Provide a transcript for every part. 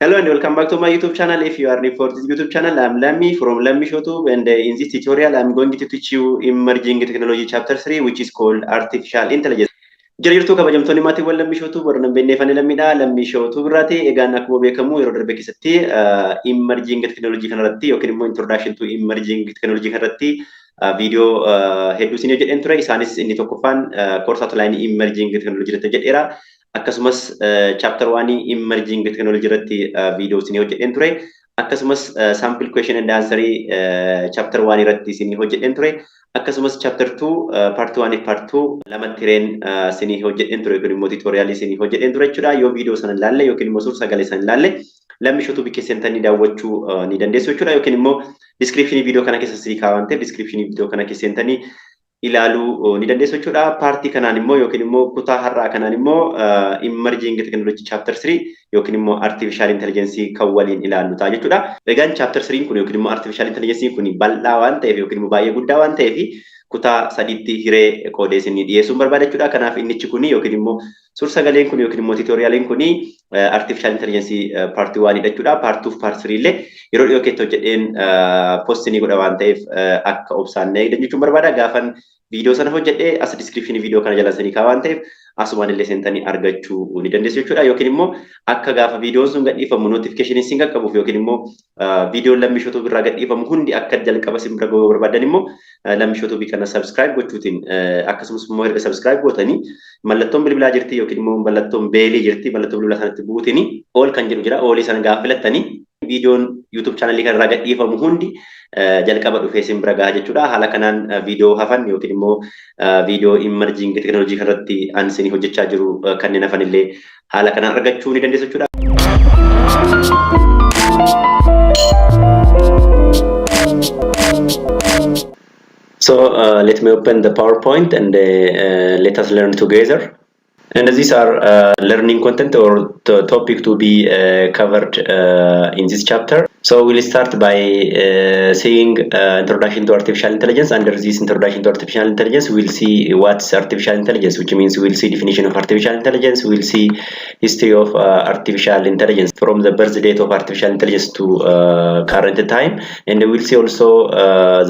Hello and welcome back to my YouTube channel. If you are new for this YouTube channel, I'm Lammi from Lammi YouTube, and in this tutorial, I'm going to teach you Emerging Technology Chapter 3, which is called Artificial Intelligence. Jira jirtuu kabajamtoonni maatiiwwan Lammii Shootuu warra nan beekneef ani Lammiidha. Lammii Shootuu birraati. Egaan akkuma beekamu yeroo darbe keessatti Emerging Technology kanarratti yookiin immoo Introduction to Emerging Technology kanarratti viidiyoo hedduu isin hojjedheen ture. Isaanis inni tokkoffaan course outline Emerging Technology irratti hojjedheera. Akkasumas chapter 1 Emerging Technology irratti viidiyoo isin hojjedheen ture. Akkasumas sample question and answer chapter 1 irratti isin hojjedheen ture. Akkasumas chapter 2 part 1 fi part 2 lamatti hireen isin hojjedheen ture yookiin immoo tutorial isin hojjedheen ture jechuudha. Yoo viidiyoo sana ilaalle yookiin immoo suur sagalee sana ilaalle Lammii Shootuu bikkee seentanii daawwachuu ni dandeessu jechuudha. Yookiin immoo description viidiyoo kana keessa sii kaawwan ta'eef description viidiyoo kana keessa seentanii ilaaluu ni dandeessu jechuudha. Paartii kanaan immoo yookiin immoo kutaa har'aa kanaan immoo Emerging Technology Chapter 3 yookiin immoo Artificial Intelligence kan waliin ilaallu ta'a jechuudha. Egaan Chapter 3 kun yookiin immoo Artificial Intelligence kun bal'aa waan ta'eef yookiin immoo baay'ee guddaa waan ta'eef kutaa sadiitti hiree qoodee isinii dhiyeessuun barbaada jechuudha. Kanaaf innichi kun yookiin immoo suur-sagaleen kun yookiin immoo tutorialiin kun Artificial Intelligence part 1 jechuudha. Part 2 fi part 3 illee yeroo dhiyoo keessatti hojjedheen post ni godha waan ta'eef akka obsaan eegdan jechuun barbaada. Gaafan viidiyoo sana hojjedhee as description viidiyoo kana jala sanii kaa'aa waan ta'eef asumaan illee seentanii argachuu ni dandeessu jechuudha. Yookiin immoo akka gaafa viidiyoon sun gadhiifamu notification isin qaqqabuuf yookiin immoo viidiyoon Lammii Shootuu irraa gadhiifamu hundi akka jalqaba isin bira gahuu barbaadan immoo Lammii Shootuu kana subscribe gochuutiin, akkasumas immoo erga subscribe gootanii mallattoon bilbilaa jirti yookiin immoo mallattoon bellii jirti, mallattoo bilbilaa sanatti buutiin all kan jedhu jira. Allii sana gaafa filattanii viidiyoon YouTube channelii kanarraa gadhiifamu hundi jalqaba dhufee isin bira gaha jechuudha. Haala kanaan viidiyoo hafan yookiin immoo viidiyoo emerging technology kanarratti an isin hojjechaa jiru kanneen hafan illee haala kanaan argachuu ni dandeessu jechuudha. So let me open the PowerPoint and let us learn together. And these are learning content or the topic to be covered in this chapter. So we'll start by seeing introduction to artificial intelligence. Under this introduction to artificial intelligence, we'll see what's artificial intelligence, which means we'll see definition of artificial intelligence, we'll see history of artificial intelligence from the birth date of artificial intelligence to current time, and we'll see also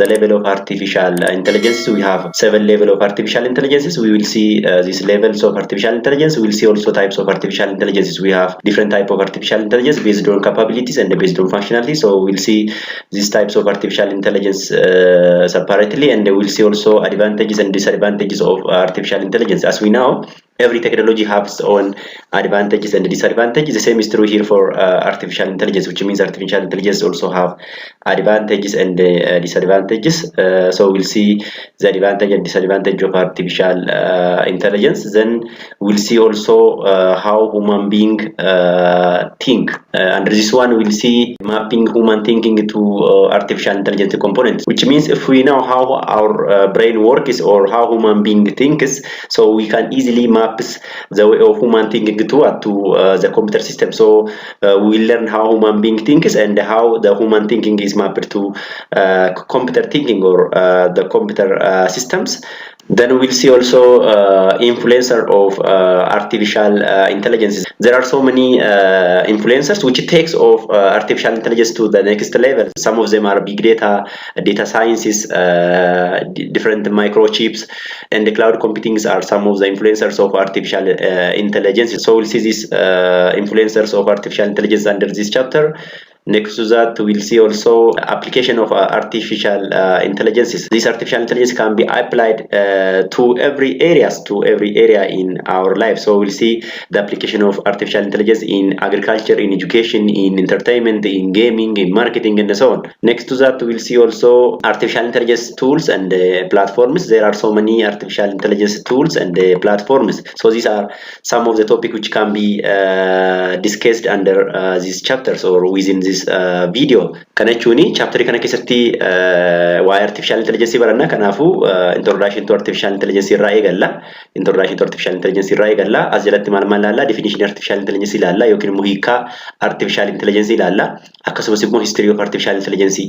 the level of artificial intelligence. We have seven level of artificial intelligences. We will see these levels of artificial intelligence. We will see also types of artificial intelligences. We have different type of artificial intelligence based on capabilities and based on functionality. So we'll see these types of artificial intelligence separately, and we'll see also advantages and disadvantages of artificial intelligence. As we know, every technology has its own advantages and disadvantages. The same is true here for artificial intelligence, which means artificial intelligence also have advantages and disadvantages. So we'll see the advantage and disadvantage of artificial intelligence. Then we'll see also how human being think. Under this one, we'll see mapping human thinking to artificial intelligence components, which means if we know how our brain works or how human being thinks, so we can easily map the way of human thinking to the computer system. So we learn how human being thinks and how the human thinking is mapped to computer thinking or the computer systems. Then we'll see also influencer of artificial intelligence. There are so many influencers which takes of artificial intelligence to the next level. Some of them are big data, data sciences, different microchips, and the cloud computing are some of the influencers of artificial intelligence. So we'll see these influencers of artificial intelligence under this chapter. Next to that, we'll see also application of artificial intelligence. This artificial intelligence can be applied to every areas, to every area in our life. So we'll see the application of artificial intelligence in agriculture, in education, in entertainment, in gaming, in marketing, and so on. Next to that, we'll see also artificial intelligence tools and platforms. There are so many artificial intelligence tools and platforms. So these are some of the topic which can be discussed under these chapters or within this this video. Kana jechuun chapterii kana keessatti waa'ee artificial intelligence baranna. Kanaafuu introduction to artificial intelligence irraa eegalla. Introduction to artificial intelligence irraa eegalla. As jalatti maal maal ilaalla? Definition artificial intelligence ilaalla yookiin immoo hiikaa artificial intelligence ilaalla. Akkasumas immoo history of artificial intelligence,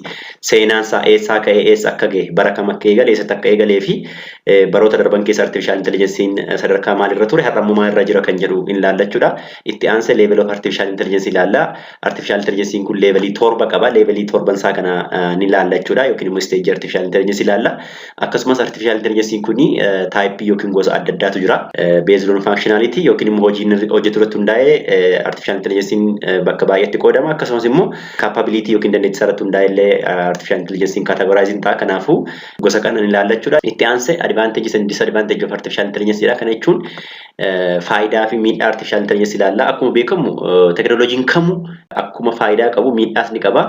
seenaan isaa eessaa ka'ee eessa akka gahe, bara kam akka eegale, eessatti akka eegalee fi baroota darban keessa artificial intelligence'n sadarkaa maalirra ture, har'a immoo maalirra jira kan jedhu in ilaallachuudha. Itti aansee level of artificial intelligence ilaalla. Artificial intelligence'n kun levelii torba qaba. Levelii torban isaa kana ni ilaallachuudha yookiin immoo stage artificial intelligence ilaalla. Akkasumas artificial intelligence'n kun typeii yookiin gosa adda addaatu jira. Based on functionality yookiin immoo hojii inni hojjetu irratti hundaa'ee artificial intelligence'n bakka baay'eetti qoodama. Akkasumas immoo capability yookiin dandeettii irratti hundaa'ee illee artificial intelligence'n categorizing ta'a. Kanaafuu gosa kana ni ilaallachuudha. Itti aansee advantages and disadvantage of artificial intelligence jedha. Kana jechuun faayidaa fi miidhaa artificial intelligence ilaalla. Akkuma beekamu teknooloojiin kamuu akkuma faayidaa qabu miidhaas ni qaba.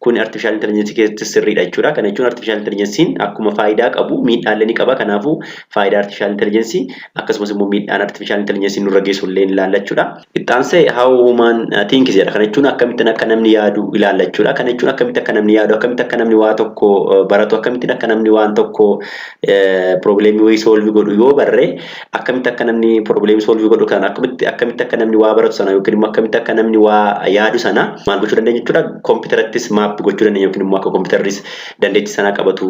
Kun artificial intelligence keessatti sirriidha jechuudha. Kana jechuun artificial intelligence'n akkuma faayidaa qabu miidhaallee ni qaba. Kanaafuu faayidaa artificial intelligence akkasumas immoo miidhaan artificial intelligence nurra geessu illee ni ilaallachuudha. Itti aansee how human thinks jedha. Kana jechuun akkamittiin akka namni yaadu ilaallachuudha. Kana jechuun akkamitti akka namni yaadu, akkamitti akka namni waa tokko baratu, akkamittiin akka namni waan tokko problemii wayii solve godhu yoo barre, akkamitti akka namni problemii solve godhu kana, akkamitti akka namni waa baratu sana yookiin immoo akkamitti akka namni waa yaadu sana maal gochuu dandeenya jechuudha. Kompiitarattis map gochuu dandeenya yookiin immoo akka kompiitarris dandeettii sana qabatu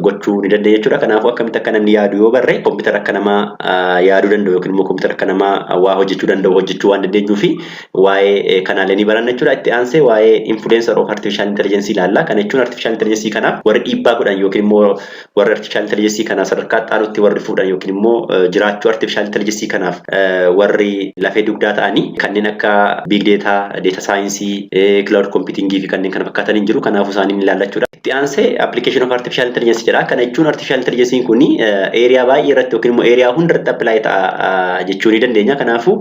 gochuu ni dandeenya jechuudha. Kanaafuu akkamitti akka namni yaadu yoo barre, kompiitara akka namaa yaaduu danda'u yookiin immoo kompiitara akka namaa waa hojjechuu danda'u hojjechuu waan dandeenyuu fi waa'ee kanaalee ni baranna jechuudha. Itti aansee waa'ee influence of artificial intelligence ilaalla. Kana jechuun artificial intelligence kanaaf warri dhiibbaa godhan yookiin immoo warri artificial intelligence kana sadarkaa xaanutti warri fuudhan yookiin immoo jiraachuu artificial intelligence kanaaf warri lafee dugdaa ta'anii kanneen akka big data, data science, cloud computing fi kanneen kana fakkaatan hin jiru. Kanaafuu isaanii ni ilaallachuudha. Itti aansee application of artificial intelligence jedha. Kana jechuun artificial intelligence kun area baay'ee irratti yookiin immoo area hundarratti apply ta'a jechuu ni dandeenya. Kanaafuu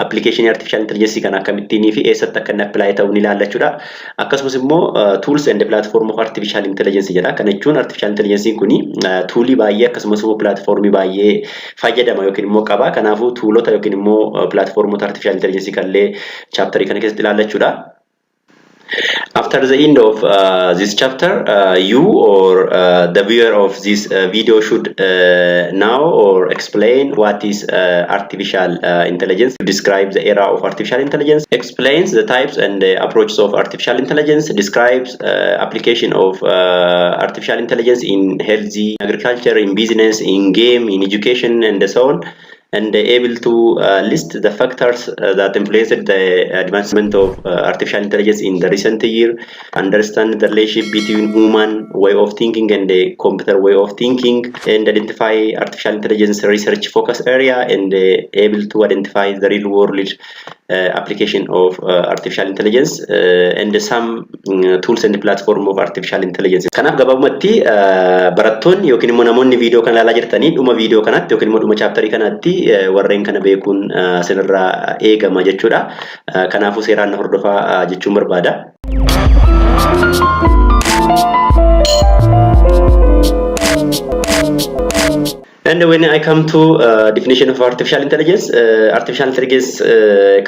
application artificial intelligence kana akkamittiin fi eessatti akka inni apply ta'u ni ilaallachuudha. Akkasumas immoo tools and platform of artificial intelligence jedha. Kana jechuun artificial intelligence kun toolii baay'ee akkasumas immoo platformii baay'ee fayyadama yookiin immoo qaba. Kanaafuu toolota yookiin immoo platformota artificial intelligence kallee chapterii kana keessatti ilaallachuudha. After the end of this chapter, you or the viewer of this video should know or explain what is artificial intelligence, describe the era of artificial intelligence, explains the types and the approaches of artificial intelligence, describes application of artificial intelligence in healthy agriculture, in business, in game, in education, and so on, and able to list the factors that influenced the advancement of artificial intelligence in the recent year, understand the relationship between human way of thinking and the computer way of thinking, and identify artificial intelligence research focus area, and able to identify the real world application of artificial intelligence and some tools and platform of artificial intelligence. Kanaaf gabaabumatti barattoonni yookiin immoo namoonni viidiyoo kana ilaalaa jirtanii dhuma viidiyoo kanaatti yookiin immoo dhuma chapterii kanaatti warreen kana beekuun isinirraa eegama jechuudha. Kanaafuu seeraan na hordofaa jechuun barbaada. And when I come to definition of artificial intelligence, artificial intelligence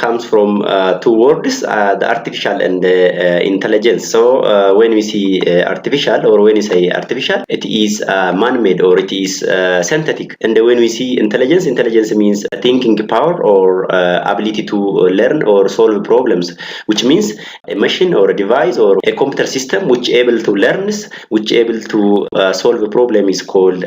comes from two words, the artificial and the intelligence. So when we see artificial or when we say artificial, it is man-made or it is synthetic. And when we see intelligence, intelligence means thinking power or ability to learn or solve problems, which means a machine or a device or a computer system which able to learn, which able to solve a problem is called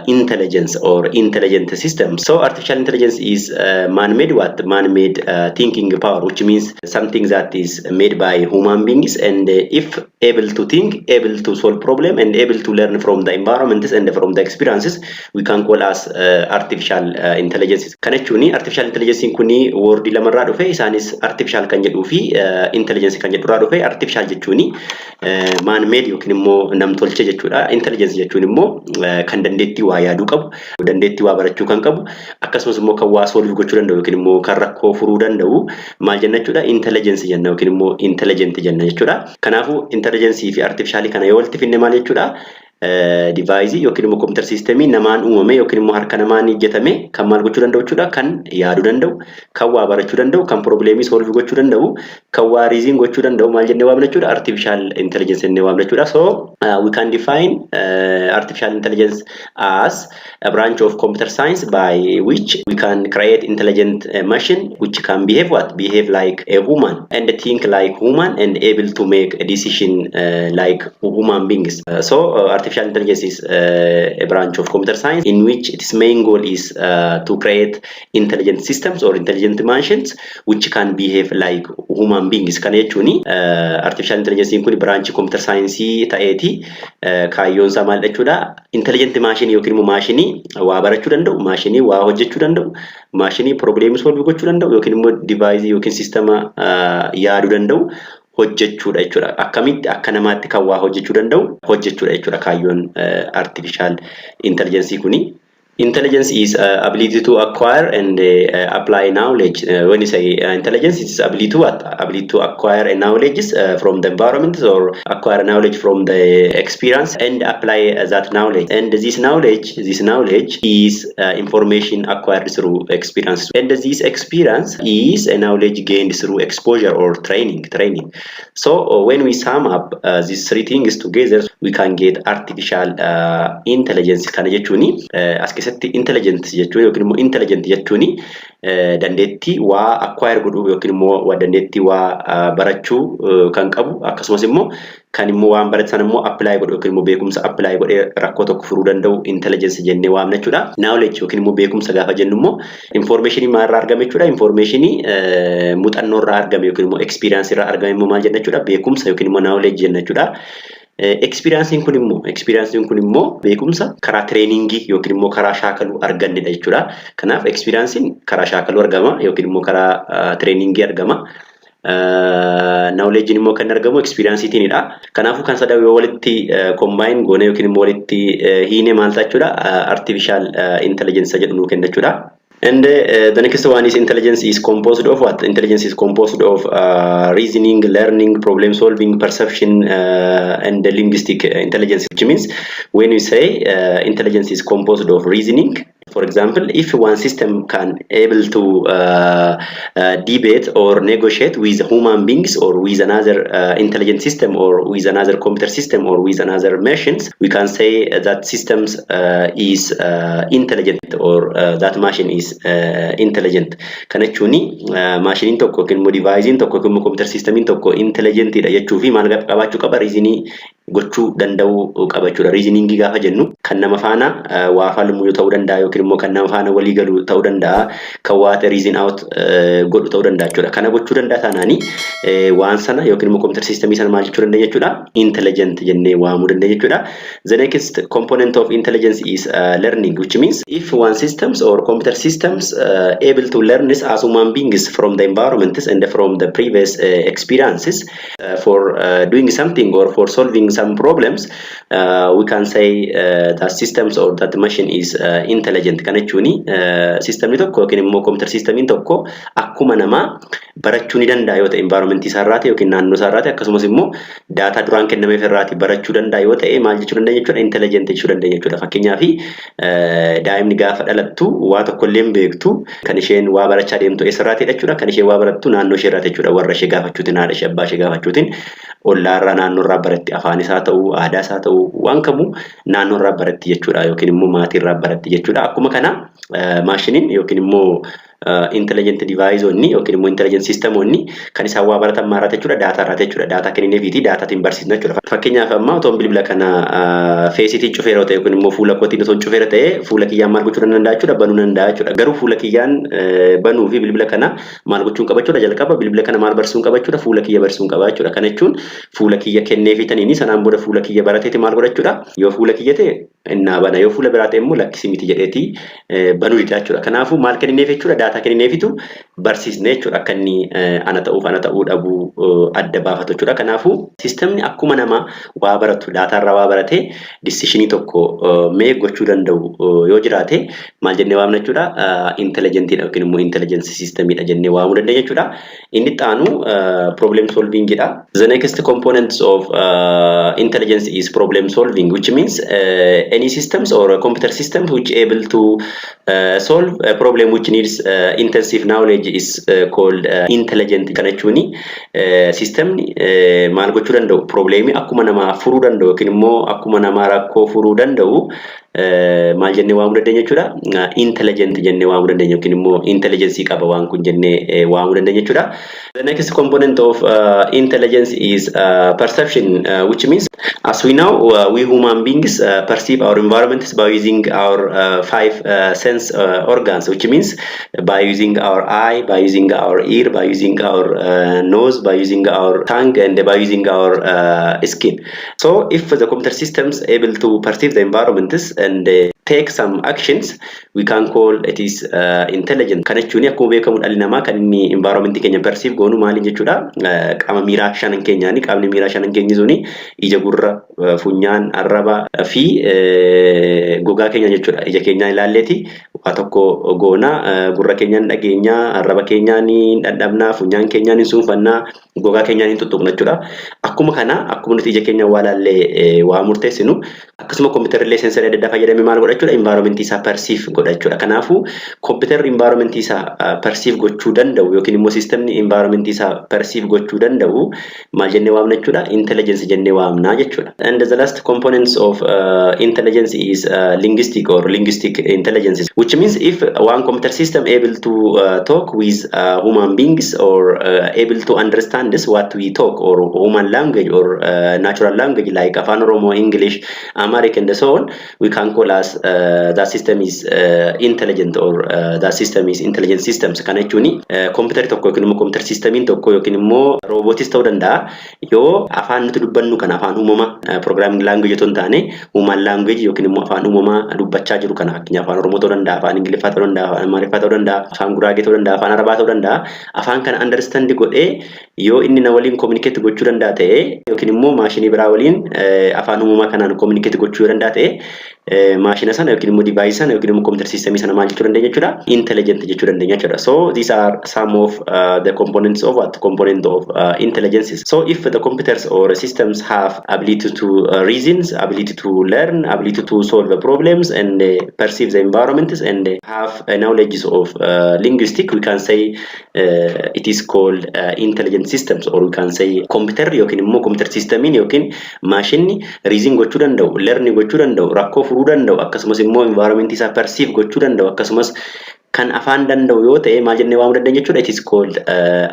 intelligence or intelligent system. So artificial intelligence is man-made what? Man-made thinking power, which means something that is made by human beings and if able to think, able to solve problem and able to learn from the environments and from the experiences, we can call as artificial intelligence. Kana jechuun artificial intelligence kuni wordii lamarraa dhufe, isaanis artificial kan jedhuu fi intelligence kan jedhurraa dhufe. Artificial jechuun man-made yookiin immoo namtolchee jechuudha. Intelligence jechuun immoo kan dandeettii waa yaaduu qabu, dandeettii waa barachuu kan qabu, akkasumas immoo kan waa solve gochuu danda'u yookiin immoo kan rakkoo furuu danda'u maal jenna jechuudha? Intelligence jenna yookiin immoo intelligent jenna jechuudha. Kanaafuu intelligence fi artificial kana yoo walitti finne maal jechuudha? Device yookiin immoo computer systemii namaan uumame yookiin immoo harka namaan hojjetame kan maal gochuu danda'u jechuudha? Kan yaaduu danda'u, kan waa barachuu danda'u, kan problemii solve gochuu danda'u, kan waa reason gochuu danda'u maal jennee waamna jechuudha? Artificial intelligence jennee waamna jechuudha. So we can define artificial intelligence as a branch of computer science by which we can create intelligent machine which can behave what? Behave like a human and think like human and able to make a decision like human beings. So artificial intelligence is a branch of computer science in which its main goal is to create intelligent systems or intelligent machines which can behave like human beings. Kana jechuun artificial intelligence kun branch computer science ta'eeti kaayyoon isaa maal jechuudha? Intelligent machine yookiin immoo maashinii waa barachuu danda'u, maashinii waa hojjechuu danda'u, maashinii problem solve gochuu danda'u yookiin immoo device yookiin sistema yaaduu danda'u hojjechuudha jechuudha. Akkamitti? Akka namaatti kan waa hojjechuu danda'u hojjechuudha jechuudha kaayyoon artificial intelligence kuni. Intelligence is ability to acquire and apply knowledge. When you say intelligence, it's ability to what? Ability to acquire a knowledge from the environment or acquire knowledge from the experience and apply that knowledge. And this knowledge is information acquired through experience. And this experience is a knowledge gained through exposure or training. Training. So when we sum up these three things together, we can get artificial intelligence. Kana jechuuni as keessatti intelligent jechuun yookiin immoo intelligent jechuun dandeettii waa acquire godhuu yookiin immoo dandeettii waa barachuu kan qabu, akkasumas immoo kan immoo waan barate sana immoo apply godhu yookiin immoo beekumsa apply godhee rakkoo tokko furuu danda'u intelligence jennee waamna jechuudha. Knowledge yookiin immoo beekumsa gaafa jennu immoo information maalirraa argame jechuudha? Information muuxannoo irraa argame yookiin immoo experience irraa argame immoo maal jenna jechuudha? Beekumsa yookiin immoo knowledge jenna jechuudha. Experienceiin kun immoo beekumsa karaa trainingii yookiin immoo karaa shaakaluu argannedha jechuudha. Kanaaf experienceiin karaa shaakaluu argama yookiin immoo karaa trainingii argama. Knowledgeiin immoo kan argamu experienceiitiinidha. Kanaafuu kan sadan yoo walitti combine goone yookiin immoo walitti hiine maal ta'a jechuudha? Artificial intelligence jedhu nuu kenna jechuudha. And the next one is intelligence is composed of what? Intelligence is composed of reasoning, learning, problem solving, perception, and the linguistic intelligence, which means when we say intelligence is composed of reasoning, for example, if one system can able to debate or negotiate with human beings or with another intelligent system or with another computer system or with another machines, we can say that systems is intelligent or that machine is intelligent. Kana jechuun maashiniin tokko yookiin immoo deviceiin tokko yookiin immoo computer systemiin tokko intelligentidha jechuu fi maal qabaachuu qaba? Reasonii gochuu danda'uu qaba jechuudha. Reasoningii gaafa jennu kan nama faana waa falmuu ta'uu danda'a yookiin immoo kan nama faana walii galu ta'uu danda'a, kan waa reason out godhu ta'uu danda'a jechuudha. Kana gochuu danda'a taanaani waan sana yookiin immoo computer systemii sana maal jechuu dandeenya jechuudha? Intelligent jennee waamuu dandeenya jechuudha. The next component of intelligence is learning, which means if one systems or computer systems able to learn this as human beings from the environment and from the previous experiences for doing something or for solving some problems, we can say that systems or that machine is intelligent. Kana jechuun systemni tokko yookiin immoo computer systemiin tokko akkuma namaa barachuu ni danda'a yoo ta'e, environment isaarraati yookiin naannoo isaarraati, akkasumas immoo data duraan kennameef irraati barachuu danda'a yoo ta'e, maal jechuu dandeenya jechuudha? Intelligent jechuu dandeenya jechuudha. Fakkeenyaaf, daa'imni gaafa dhalattu waa tokko illee hin beektu. Kan isheen waa barachaa deemtu eessarraati jechuudha? Kan isheen waa barattu naannoo ishee irraati jechuudha. Warra ishee gaafachuutiin, haadha ishee, abbaa ishee gaafachuutiin, ollaarraa, naannoorraa baratti. Afaan isaa ta'uu, aadaa isaa ta'uu, waan kamuu naannoorraa baratti jechuudha yookiin immoo maatiirraa baratti jechuudha. Akkuma kana maashiniin yookiin immoo intelligent deviceonni yookiin immoo intelligent systemoonni kan isaan waa baratan maarraa jechuudha? Data irraa jechuudha. Data kennineefiiti dataatiin barsiisna jechuudha. Fakkeenyaaf, amma otoon bilbila kana faceiitiin cufeera ta'e yookiin immoo fuula kootiin otoon cufeera ta'e, fuula kiyyaan maal gochuu danda'a jechuudha? Banuu danda'a jechuudha. Garuu fuula kiyyaan banuu fi bilbila kana maal gochuun qaba jechuudha? Jalqaba bilbila kana maal barsiisuun qaba jechuudha? Fuula kiyya barsiisuun qaba jechuudha. Kana jechuun fuula kiyya kenneefitaniini sanaan booda fuula kiyya barateeti maal godha jechuudha? Yoo fuula kiyya ta'e Innaa bana, yoo fuula biraa ta'e immoo lakkisii miti jedheeti banuu dida jechuudha. Kanaafuu maal kennineef jechuudha? Daataa kennineefitu barsiisne jechuudha, akka inni ana ta'uuf ana ta'uu dhabuu adda baafatu jechuudha. Kanaafuu systemni akkuma nama waa baratu, daataarraa waa baratee decisionii tokko mee gochuu danda'u yoo jiraate, maal jennee waamna jechuudha? Intelligentiidha yookiin immoo intelligence systemiidha jennee waamuu dandeenya jechuudha. Inni itti aanu problem solvingidha. The next components of intelligence is problem solving, which means any systems or a computer system which able to solve a problem which needs intensive knowledge is called intelligent. Kana jechuun systemni maal gochuu danda'u, problemii akkuma namaa furuu danda'u yookiin immoo akkuma namaa rakkoo furuu danda'u, maal jennee waamuu dandeenya jechuudha? Intelligent jennee waamuu dandeenya yookiin immoo intelligence qaba waan kun jennee waamuu dandeenya jechuudha. The next component of intelligence is perception, which means, as we know, we human beings perceive our environments by using our five sense organs, which means by using our eye, by using our ear, by using our nose, by using our tongue, and by using our skin. So if the computer systems able to perceive the environments and take some actions, we can call it is intelligent. Kana jechuun akkuma beekamu dhalli namaa kan inni environment keenya perceive goonu maaliin jechuudha? Qaama miiraa shanan keenyaani. Qaamni miiraa shanan keenyi suni ija, gurra, funyaan, arraba fi gogaa keenya jechuudha. Ija keenyaan ilaalleeti waa tokko goona, gurra keenyaan dhageenyaa, arraba keenyaan dhandhamnaa, funyaan keenyaan hin suunfannaa, gogaa keenyaan hin tuttuqna jechuudha. Akkuma kana, akkuma nuti ija keenya waa ilaallee waa murteessinu, akkasuma kompiitarri illee sensorii adda addaa fayyadamee maal godha jechuudha? Environmentii isaa perceive godha jechuudha. Kanaafuu kompiitarri environmentii isaa perceive gochuu danda'u yookiin immoo systemni environmentii isaa perceive gochuu danda'u maal jennee waamna jechuudha? Intelligence jennee waamna jechuudha. And the last components of intelligence is linguistic or linguistic intelligence, which means if one computer system able to talk with human beings or able to understand this what we talk or human language or natural language like Afaan Oromo, English, Amharic and so on, we can call as that system is intelligent or that system is intelligent systems. Kana jechuun kompiitarri tokko yookiin immoo computer systemiin tokko yookiin immoo roobootis ta'uu danda'a, yoo afaan nuti dubbannu kana, afaan uumamaa, programming language otoo hin taane human language yookiin immoo afaan uumamaa dubbachaa jiru kana, fakkeenyaaf Afaan Oromoo ta'uu danda'a, Afaan Ingiliffaa ta'uu danda'a, Afaan Amaariffaa ta'uu danda'a, Afaan Guraagee ta'uu danda'a, Afaan Arabaa ta'uu danda'a, afaan kana understand godhee yoo inni na waliin communicate gochuu danda'a ta'e yookiin immoo maashinii biraa waliin afaan uumamaa kanaan communicate gochuu yoo danda'a ta'e, maashina sana yookiin immoo device sana yookiin immoo computer system sana maal jechuu dandeenya jechuudha? Intelligent jechuu dandeenya jechuudha. So these are some of the components of what? Component of intelligences. So if the computers or systems have ability to reasons, ability to learn, ability to solve the problems and perceive the environment and have a knowledge of linguistic, we can say it is called intelligent systems, or we can say computer yookiin immoo computer systemiin yookiin maashinni reason gochuu danda'u, learn gochuu danda'u, rakkoo furuu danda'u, akkasumas immoo environment isaa perceive gochuu danda'u, akkasumas kan afaan danda'u yoo ta'e, maal jennee waamuu dandeenya jechuudha? It is called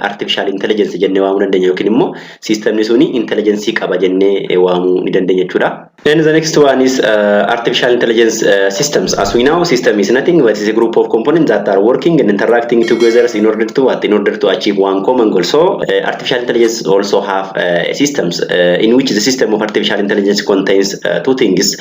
artificial intelligence jennee waamuu dandeenya yookiin immoo systemni suni intelligence qaba jennee waamuu ni dandeenya jechuudha. Then the next one is artificial intelligence systems. As we know, system is nothing but is a group of components that are working and interacting together in order to what? In order to achieve one common goal. So artificial intelligence also have systems in which the system of artificial intelligence contains two things.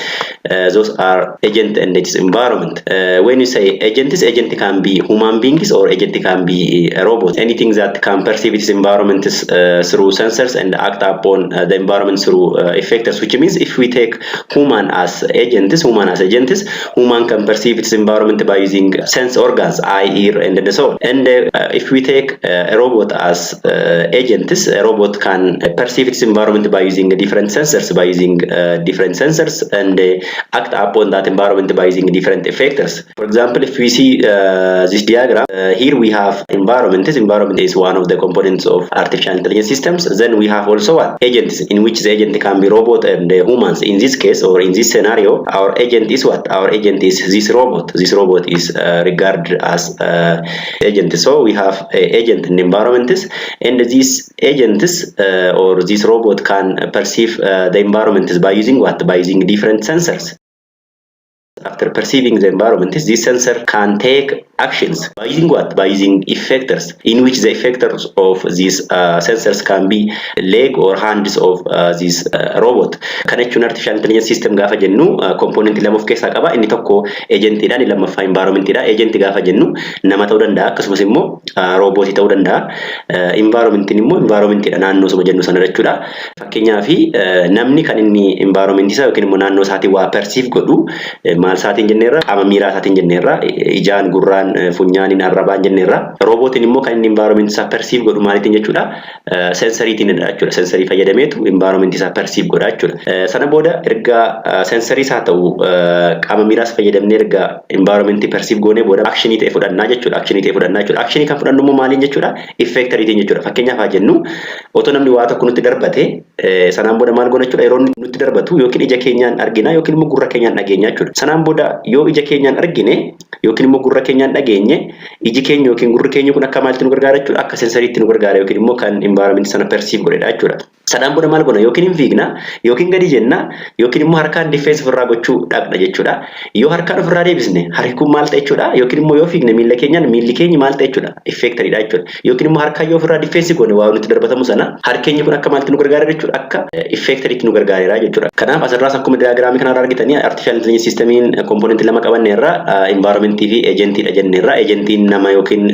Those are agent and its environment. When you say agent, agent can be human beings or agent can be a robot. Anything that can perceive its environment through sensors and act upon the environment through effectors, which means if we take human as agents, human as agents, human can perceive its environment by using sense organs, eye, ear, and so on. And if we take a robot as agents, a robot can perceive its environment by using different sensors, by using different sensors and act upon that environment by using different effectors. For example, if we see this diagram, here we have environment. This environment is one of the components of artificial intelligence systems. Then we have also what? Agents, in which the agent can be robot and humans. In this case or in this scenario, our agent is what? Our agent is this robot. This robot is regarded as agent. So we have agent and environments, and these agents or this robot can perceive the environment by using what? By using different sensors. After perceiving the environment, this sensor can take actions by using what? By using effectors, in which the effectors of these sensors can be leg or hands of this robot. Kana jechuun artificial intelligence system gaafa jennu component lama of keessaa qaba. Inni tokko agentiidha, inni lammaffaa environmentidha. Agent gaafa jennu nama ta'uu danda'a, akkasumas immoo roobootii ta'uu danda'a. Environmentiin immoo environmentidha, naannoo suma jennu sana jechuudha. Fakkeenyaaf, namni kan inni environment isaa yookiin immoo naannoo isaatiin waa perceive godhu maal isaatiin jenneerra? Qaama miiraa isaatiin jenneerra, ijaan, gurraan, funyaaniin, arrabaan jenneerra. Roobootiin immoo kan inni environment isaa perceive godhu maaliitiin jechuudha? Sensoriitiin jechuudha. Sensorii fayyadameetu environment isaa perceive godha jechuudha. Sana booda erga sensorii isaa ta'u qaama miiraas fayyadamnee erga environment perceive goonee booda actionii ta'e fudhannaa jechuudha. Actionii ta'e fudhannaa jechuudha. Actionii kan fudhannu immoo maaliin jechuudha? Effectoriitiin jechuudha. Fakkeenyaaf haa jennu, otoo namni waa tokko nutti darbate, sanaan booda maal goona jechuudha? Yeroo nutti darbatu yookiin ija keenyaan argina yookiin immoo gurra keenyaan dhageenya jechuudha. Sanaan booda yoo ija keenyaan argine yookiin immoo gurra keenyaan dhageenye, iji keenya yookiin gurri keenya kun akka maalitti nu gargaara jechuudha? Akka sensoriitti nu gargaara yookiin immoo kan environment sana perceive godhedha jechuudha. Sanaan booda maal goona? Yookiin hin fiigna, yookiin gadi jenna, yookiin immoo harkaan defense ofirraa gochuu dhaqna jechuudha. Yoo harkaan ofirraa deebisne harki kun maal ta'e jechuudha? Yookiin immoo yoo fiigne miilla keenyaan, miilli keenya maal ta'e jechuudha? Effectoriidha jechuudha. Yookiin immoo harkaan yoo ofirraa defense goone waa nutti darbatamu sana, harkeenyi kun akka maalitti nu gargaara jechuudha? Akka effectoriitti nu gargaareera jechuudha. Kanaaf asirraas akkuma diagramii kanarraa argitanii, artificial intelligence systemiin componentii lama qabanneerra, environmentii fi agentiidha jenneerra. Agentiin nama yookiin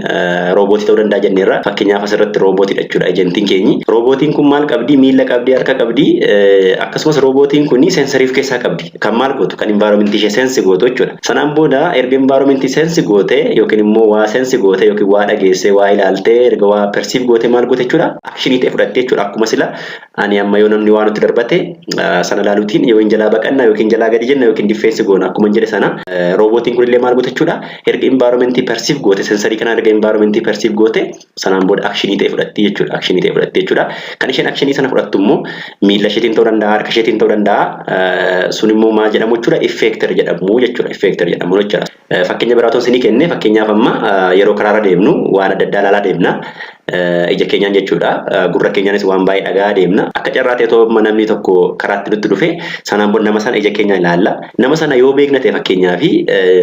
roobootii ta'uu danda'a jenneerra. Fakkeenyaaf, asirratti roobootiidha jechuudha agentiin keenyi. Roobootiin kun maal qabdi? Miilla qabdi, harka qabdi, akkasumas roobootiin kun sensorii of keessaa qabdi. Kan maal gootu? Kan environmentii ishee sense gootu jechuudha. Sanaan booda erga environmentii sense goote yookiin immoo waa sense goote yookiin waa dhageesse, waa ilaalte, erga waa perceive goote maal goote jechuudha? Actionii ta'e fudhatte jechuudha. Akkuma sila ani amma yoo namni waa nutti darbate sana ilaaluutiin yoo hin jalaa baqanna yookiin jalaa gadi jenna yookiin defense goona akkuma jedhe sana, roobootiin kunillee maal goote jechuudha? Erga environmentii perceive goote, sensorii kana erga environmentii perceive goote, sanaan booda actionii ta'e fudhatti jechuudha. Actionii ta'e fudhatti jechuudha. Kan isheen actionii sana fudhattu immoo miilla isheetiin ta'uu danda'a, harka isheetiin ta'uu danda'a. Sun immoo maal jedhamu jechuudha? Effector jedhamu jechuudha. Effector jedhamu jechuudha. Fakkeenya biraa otoo isinii kenne, fakkeenyaaf amma yeroo karaarra deemnu waan adda addaa ilaalaa deemna. Ija keenyaan jechuudha. Gurra keenyaanis waan baay'ee dhagaa deemna. Akka carraa ta'e otoo namni tokko karaatti nutti dhufe, sanaan booda nama sana ija keenyaan ilaalla. Nama sana yoo beekna ta'e, fakkeenyaaf,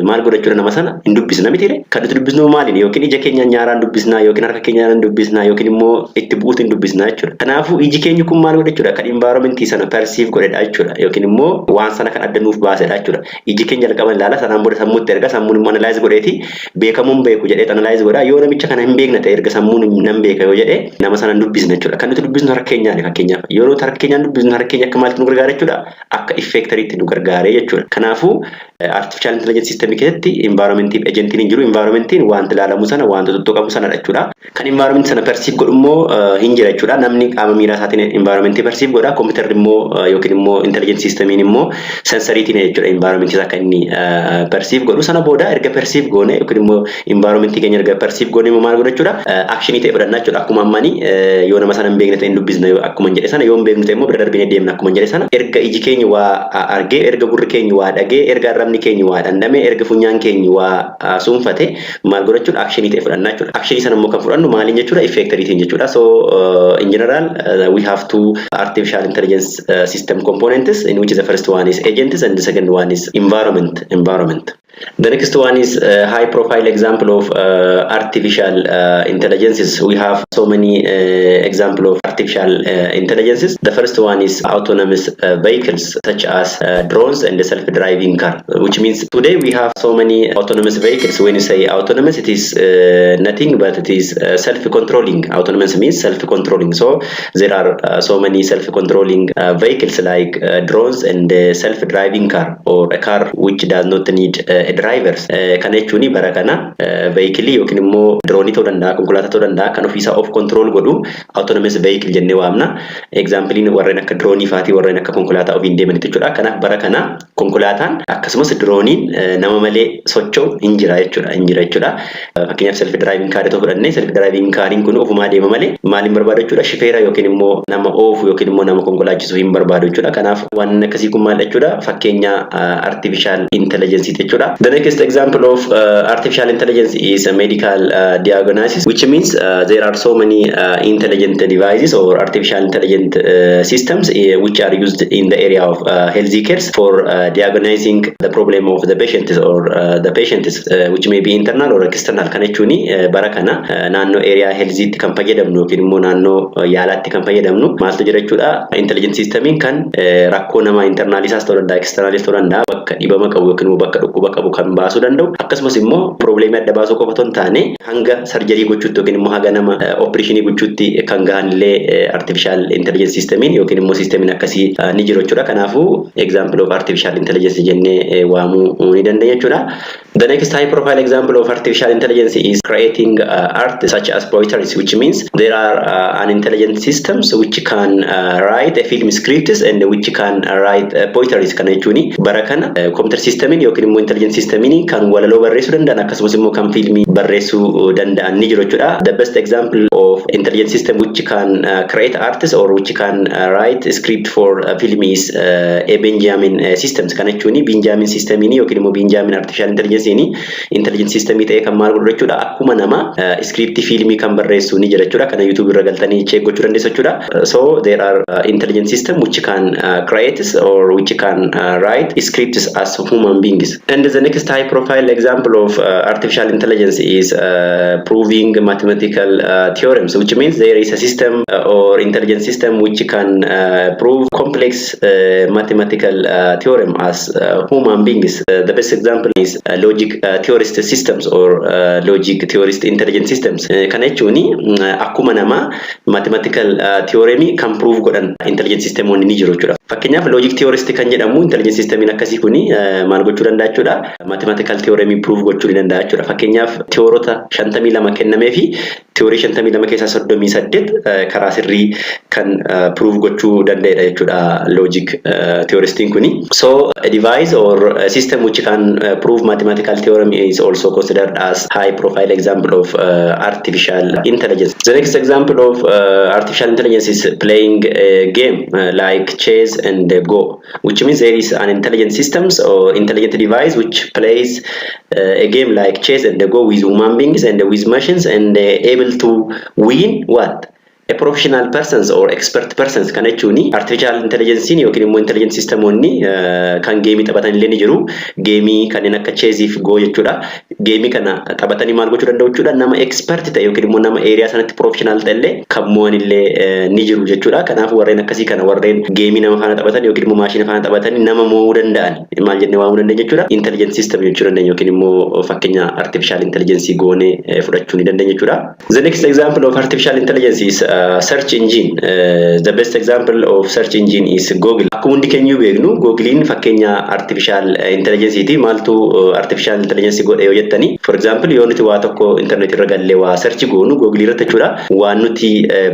maal godha jechuudha? Nama sana hin dubbisna mitiire? Kan nuti dubbisnu maaliin? Yookiin ija keenyaan nyaaraan dubbisna, yookiin harka keenyaan dubbisna, yookiin immoo itti bu'uutiin dubbisna jechuudha. Kanaafuu iji keenya kun maal godha jechuudha? Kan environmentii sana perceive godhedha jechuudha. Yookiin immoo waan sana kan adda nuuf baasedha jechuudha. Iji keenya jalqaba ilaala, sanaan booda sammuutti erga, sammuun immoo analyze godheeti beekamuun beeku jedhee analyze godha. Yoo namicha kana hin beekna ta'e, erga sammuun nan beeka yoo jedhe, nama sana hin dubbisna jechuudha. Kan nuti dubbisnu harka keenyaani fakkeenyaaf. Yoo nuti harka keenyaan dubbisnu, harka keenya akka maalitti nu gargaara jechuudha? Akka effectoriitti nu gargaare jechuudha. Kanaafuu artificial intelligence system keessatti environmentii fi agentiin hin jiru. Environmentiin wanta ilaalamu sana, wanta tuttuqamu sanadha jechuudha. Kan environment sana perceive godhu immoo hin jira jechuudha. Namni qaama miiraa isaatiin environmentii perceive godha. Kompiitarri immoo yookiin immoo intelligence systemiin immoo sensoriitiin jechuudha environmentii isaa kan inni perceive godhu. Sana booda erga perceive goone yookiin immoo environmentii keenya erga perceive goone immoo maal godha jechuudha? Actionii ta'e fudhanna jechuudha. Akkuma ammani yoo nama sana hin beekne ta'e hin dubbisna akkuma hin jedhe sana, yoo hin beeknu ta'e immoo bira darbinee deemna akkuma hin jedhe sana, erga iji keenya waa argee, erga gurri keenya waa dhagee, erga arrabni keenya waa dhandhame, erga funyaan keenya waa suunfate maal godha jechuudha? Actionii ta'e fudhanna jechuudha. Actionii sana immoo kan fudhannu maaliin jechuudha? Effectoriitiin jechuudha. So in general we have two artificial intelligence system components, in which the first one is agents and the second one is environment. The next one is a high profile example of artificial intelligences. We have so many example of artificial intelligences. The first one is autonomous vehicles such as drones and the self-driving car, which means today we have so many autonomous vehicles. When you say autonomous, it is nothing but it is self-controlling. Autonomous means self-controlling. So there are so many self-controlling vehicles like drones and self-driving car or a car which does not need drivers. Kana jechuun bara kana vehicleii yookiin immoo droneii ta'uu danda'a, konkolaataa ta'uu danda'a, kan ofiisaa of control godhu autonomous vehicle jennee waamna. Exampleiin warreen akka droneii faatii, warreen akka konkolaataa ofiin deemanitti jechuudha. Kanaaf bara kana konkolaataan akkasumas droneiin nama malee socho'u hin jira jechuudha. Hin jira jechuudha. Fakkeenyaaf, self driving carii ta'uu fudhannee, self driving cariin kun ofumaa deema malee maal hin barbaadu jechuudha? Shifeera yookiin immoo nama oofu yookiin immoo nama konkolaachisu hin barbaadu jechuudha. Kanaaf waan akkasii kun maal jechuudha? Fakkeenya artificial intelligence jechuudha. The next example of artificial intelligence is a medical diagnosis, which means there are so many intelligent devices or artificial intelligent systems which are used in the area of health care for diagnosing the problem of the patients or the patients, which may be internal or external. Kana jechuun bara kana naannoo area healthiitti kan fayyadamnu yookiin immoo naannoo yaalaatti kan fayyadamnu maaltu jira jechuudha? Intelligent systemiin kan rakkoo namaa internal isaas ta'uu danda'a, external ta'uu danda'a, bakka dhibama qabu yookiin immoo bakka dhukkuba qabu kan baasuu danda'u, akkasumas immoo problemii adda baasuu qofa otoo hin taane hanga surgery gochuutti yookiin immoo haga nama operationii gochuutti kan gahan illee artificial intelligence systemiin yookiin immoo systemiin akkasii ni jiru jechuudha. Kanaafuu example of artificial intelligence jennee waamuu ni dandeenya jechuudha. The next high profile example of artificial intelligence is creating art such as poetry, which means there are an intelligent systems which can write a film scripts and which can write poetry. Kana jechuun bara kana computer systemiin yookiin immoo intelligent systemiin kan walaloo barreessuu danda'an akkasumas immoo kan fiilmii barreessuu danda'an ni jiru jechuudha. The best example of intelligent system which can create artists or which can write script for film is a Benjamin systems. Kana jechuun Benjamin systemiin yookiin immoo Benjamin artificial intelligence intelligent systemii ta'ee kan maal godhu jechuudha? Akkuma nama scriptii fiilmii kan barreessu ni jira jechuudha. Kana YouTube irra galtanii check gochuu dandeessu jechuudha. So there are intelligent system which can create or which can write scripts as human beings. And the next high profile example of artificial intelligence is proving mathematical theorems, which means there is a system or intelligent system which can prove complex mathematical theorem as human beings. The best example is logic theorist systems or logic theorist intelligent systems. Kana jechuun akkuma nama mathematical theorem kan prove godhan intelligent systemoonni ni jiru jechuudha. Fakkeenyaaf, logic theorist kan jedhamu intelligent systemiin akkasii kuni maal gochuu danda'a jechuudha? Mathematical theorem prove gochuu ni danda'a jechuudha. Fakkeenyaaf, theorota 52 kennamee fi theory 52 keessaa 38 karaa sirrii kan prove gochuu danda'edha jechuudha logic theoristiin kuni. So a device or a system which can prove mathematical theorem is also considered as high profile example of artificial intelligence. The next example of artificial intelligence is playing a game like chess and Go, which means there is an intelligent systems or intelligent device which plays a game like chess and Go with human beings and with machines and able to win what? A professional persons or expert persons. Kana jechuun artificial intelligence yookiin immoo intelligent systemoonni kan gameii taphatan illee ni jiru. Gameii kanneen akka chessii fi Go jechuudha. Gameii kana taphatanii maal gochuu danda'u jechuudha? Nama expert ta'e yookiin immoo nama area sanatti professional ta'e illee kan mo'an illee ni jiru jechuudha. Kanaaf warreen akkasii kana, warreen gameii nama faana taphatan yookiin immoo maashina faana taphatan nama mo'uu danda'an, maal jennee waamuu dandeenya jechuudha? Intelligent system jechuu dandeenya yookiin immoo fakkeenya artificial intelligence goonee fudhachuu ni dandeenya jechuudha. The next example of artificial intelligence is search engine. The best example of search engine is Google. Akkuma hundi keenya beeknu, Googlein fakkeenya artificial intelligence ti. Maaltu artificial intelligence godhe yoo jettani, for example, yoo nuti waa tokko internet irra gallee waa search goonu Google irratti jechuudha, waan nuti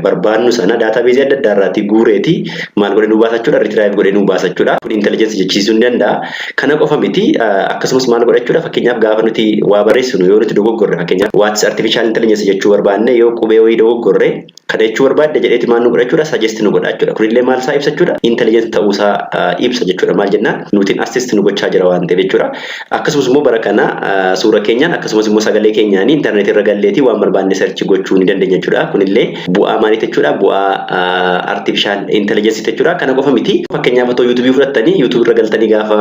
barbaannu sana database adda addaa irraati guureeti maal godhe nu baasa jechuudha? Retrieve godhe nu baasa jechuudha. Kun intelligence jechiisuu ni danda'a. Kana qofa miti, akkasumas maal godha jechuudha? Fakkeenyaaf, gaafa nuti waa barreessinu yoo nuti dogoggorre, fakkeenyaaf "What's artificial intelligence" jechuu barbaanne, yoo qubee wayii dogoggorre, kana jechuu barbaadde jedheeti maal nu godha jechuudha? Suggest nu godha jechuudha. Kunillee maal isaa ibsa jechuudha? Intelligence ta'uusaa ibsa jechuudha. Maal jennaan, nutiin assist nu gochaa jira waan ta'eef jechuudha. Akkasumas immoo bara kana suura keenyaan akkasumas immoo sagalee keenyaan internet irra galleetii waan barbaanne search gochuu ni dandeenya jechuudha. Kunillee bu'aa maaliiti jechuudha? Bu'aa artificial intelligence jechuudha. Kana qofa miti, fakkeenyaaf otoo YouTubeii fudhattanii, YouTube irra galtanii gaafa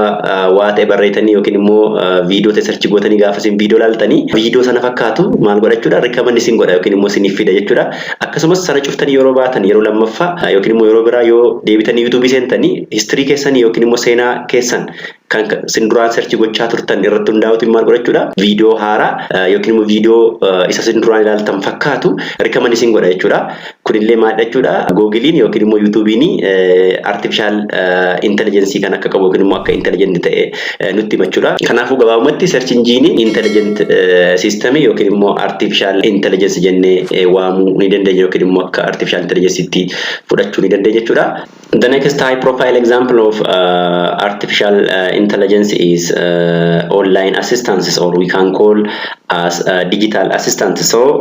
waa ta'e barreessanii yookiin immoo viidiyoo ta'e search gootanii, gaafa isin viidiyoo ilaaltanii viidiyoo sana fakkaatu maal godha jechuudha? Recommend isin godha yookiin immoo isiniif fida jechuudha. Akkasumas sana cuftanii yeroo baatan, yeroo lammaffaa yookiin immoo yeroo biraa yoo deebitanii YouTubeii seentanii, history keessanii yookiin immoo seenaa keessan kan isin duraan search gochaa turtan irratti hundaa'uutiin maal godha jechuudha? Viidiyoo haaraa yookiin immoo viidiyoo isa isin duraan ilaaltan fakkaatu recommend isin godha jechuudha. Kunillee maal jechuudha? Googleiin yookiin immoo YouTubeiin artificial intelligence kan akka qabu yookiin immoo akka intelligent ta'e nutti hima jechuudha. Kanaafuu gabaabumatti search engine intelligent system yookiin immoo artificial intelligence jennee waamuu ni dandeenya yookiin immoo akka artificial intelligence fudhachuu ni dandeenya jechuudha. The next high profile example of artificial intelligence is online assistances, or we can call As a digital assistant. So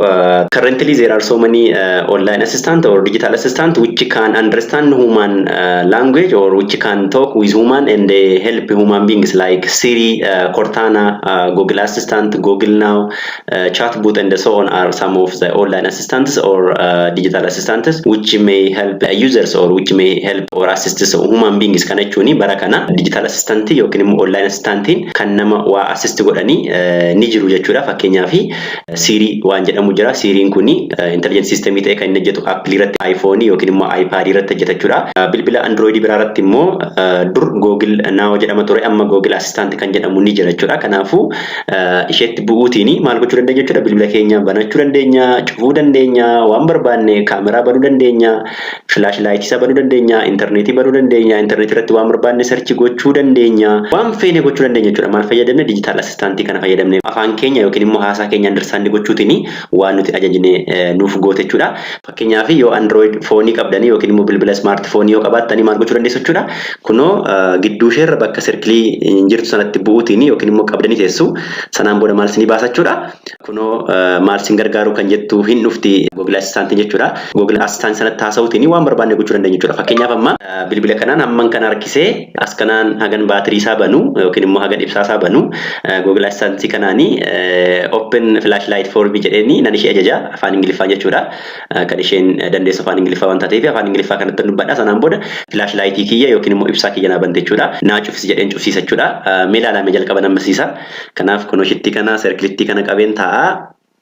currently there are so many online assistant or digital assistant which can understand human language or which can talk with human and they help human beings, like Siri, Cortana, Google Assistant, Google Now, Chatbot and so on are some of the online assistants or digital assistants which may help users or which may help or assist human beings. Kana jechuun bara kana digital assistant yookiin immoo online assistantiin kan nama waa assist godhanii ni jiru jechuudha. Fakkeenyaaf, Siri waan jedhamu jira. Siriin kuni intelligent system ta'e kan inni hojjetu Apple irratti, iPhone yookiin immoo iPad irratti hojjeta jechuudha. Bilbila Android biraa irratti immoo dur Google Now jedhama ture, amma Google Assistant kan jedhamu ni jira jechuudha. Kanaafuu isheetti bu'uutiin maal gochuu dandeenya jechuudha? Bilbila keenya banachuu dandeenya, cufuu dandeenya, waan barbaanne kaameraa banuu dandeenya, flash light isaa banuu dandeenya, intarneetii banuu dandeenya, intarneetii irratti waan barbaanne search gochuu dandeenya, waan feene gochuu dandeenya jechuudha. Maal fayyadamne? Digital assistantii kana fayyadamne, afaan keenya yookiin immoo haasaa keenya understand gochuutiin waan nuti ajajne nuuf goote jechuudha. Fakkeenyaaf, yoo Android phone qabdanii yookiin immoo bilbila smart phone yoo qabaattanii, maal gochuu dandeessu jechuudha? Kunoo gidduu isheerra bakka circle jirtu sanatti bu'uutiin yookiin immoo qabdanii teessu. Sanaan booda maal isinii baasa jechuudha? Kunoo maal isin gargaaru kan jettu hin dhufti Google Assistantiin jechuudha. Google Assistant sanatti haasa'uutiin waan barbaanne gochuu dandeenya jechuudha. Fakkeenyaaf, amma bilbila kanaan hamman kana harkisee as kanaan hagan baatirii isaa banu yookiin immoo hagan ibsaa isaa banu, Google Assistantii kanaanii "Open flashlight for me" jedheeni nan ishee ajaja afaan Ingiliffaa jechuudha. Kan isheen dandeessu afaan Ingiliffaa waan taateef afaan Ingiliffaa kanatti dubbadha. Sanaan booda flashlightii kiyya yookiin immoo ibsaa kiyya naa bante jechuudha. Naa cufsi jedheen cufsiisa jechuudha. Mee ilaalame jalqaba nammasiisa. Kanaaf kunoo shittii kana circlettii kana qabeen taa'aa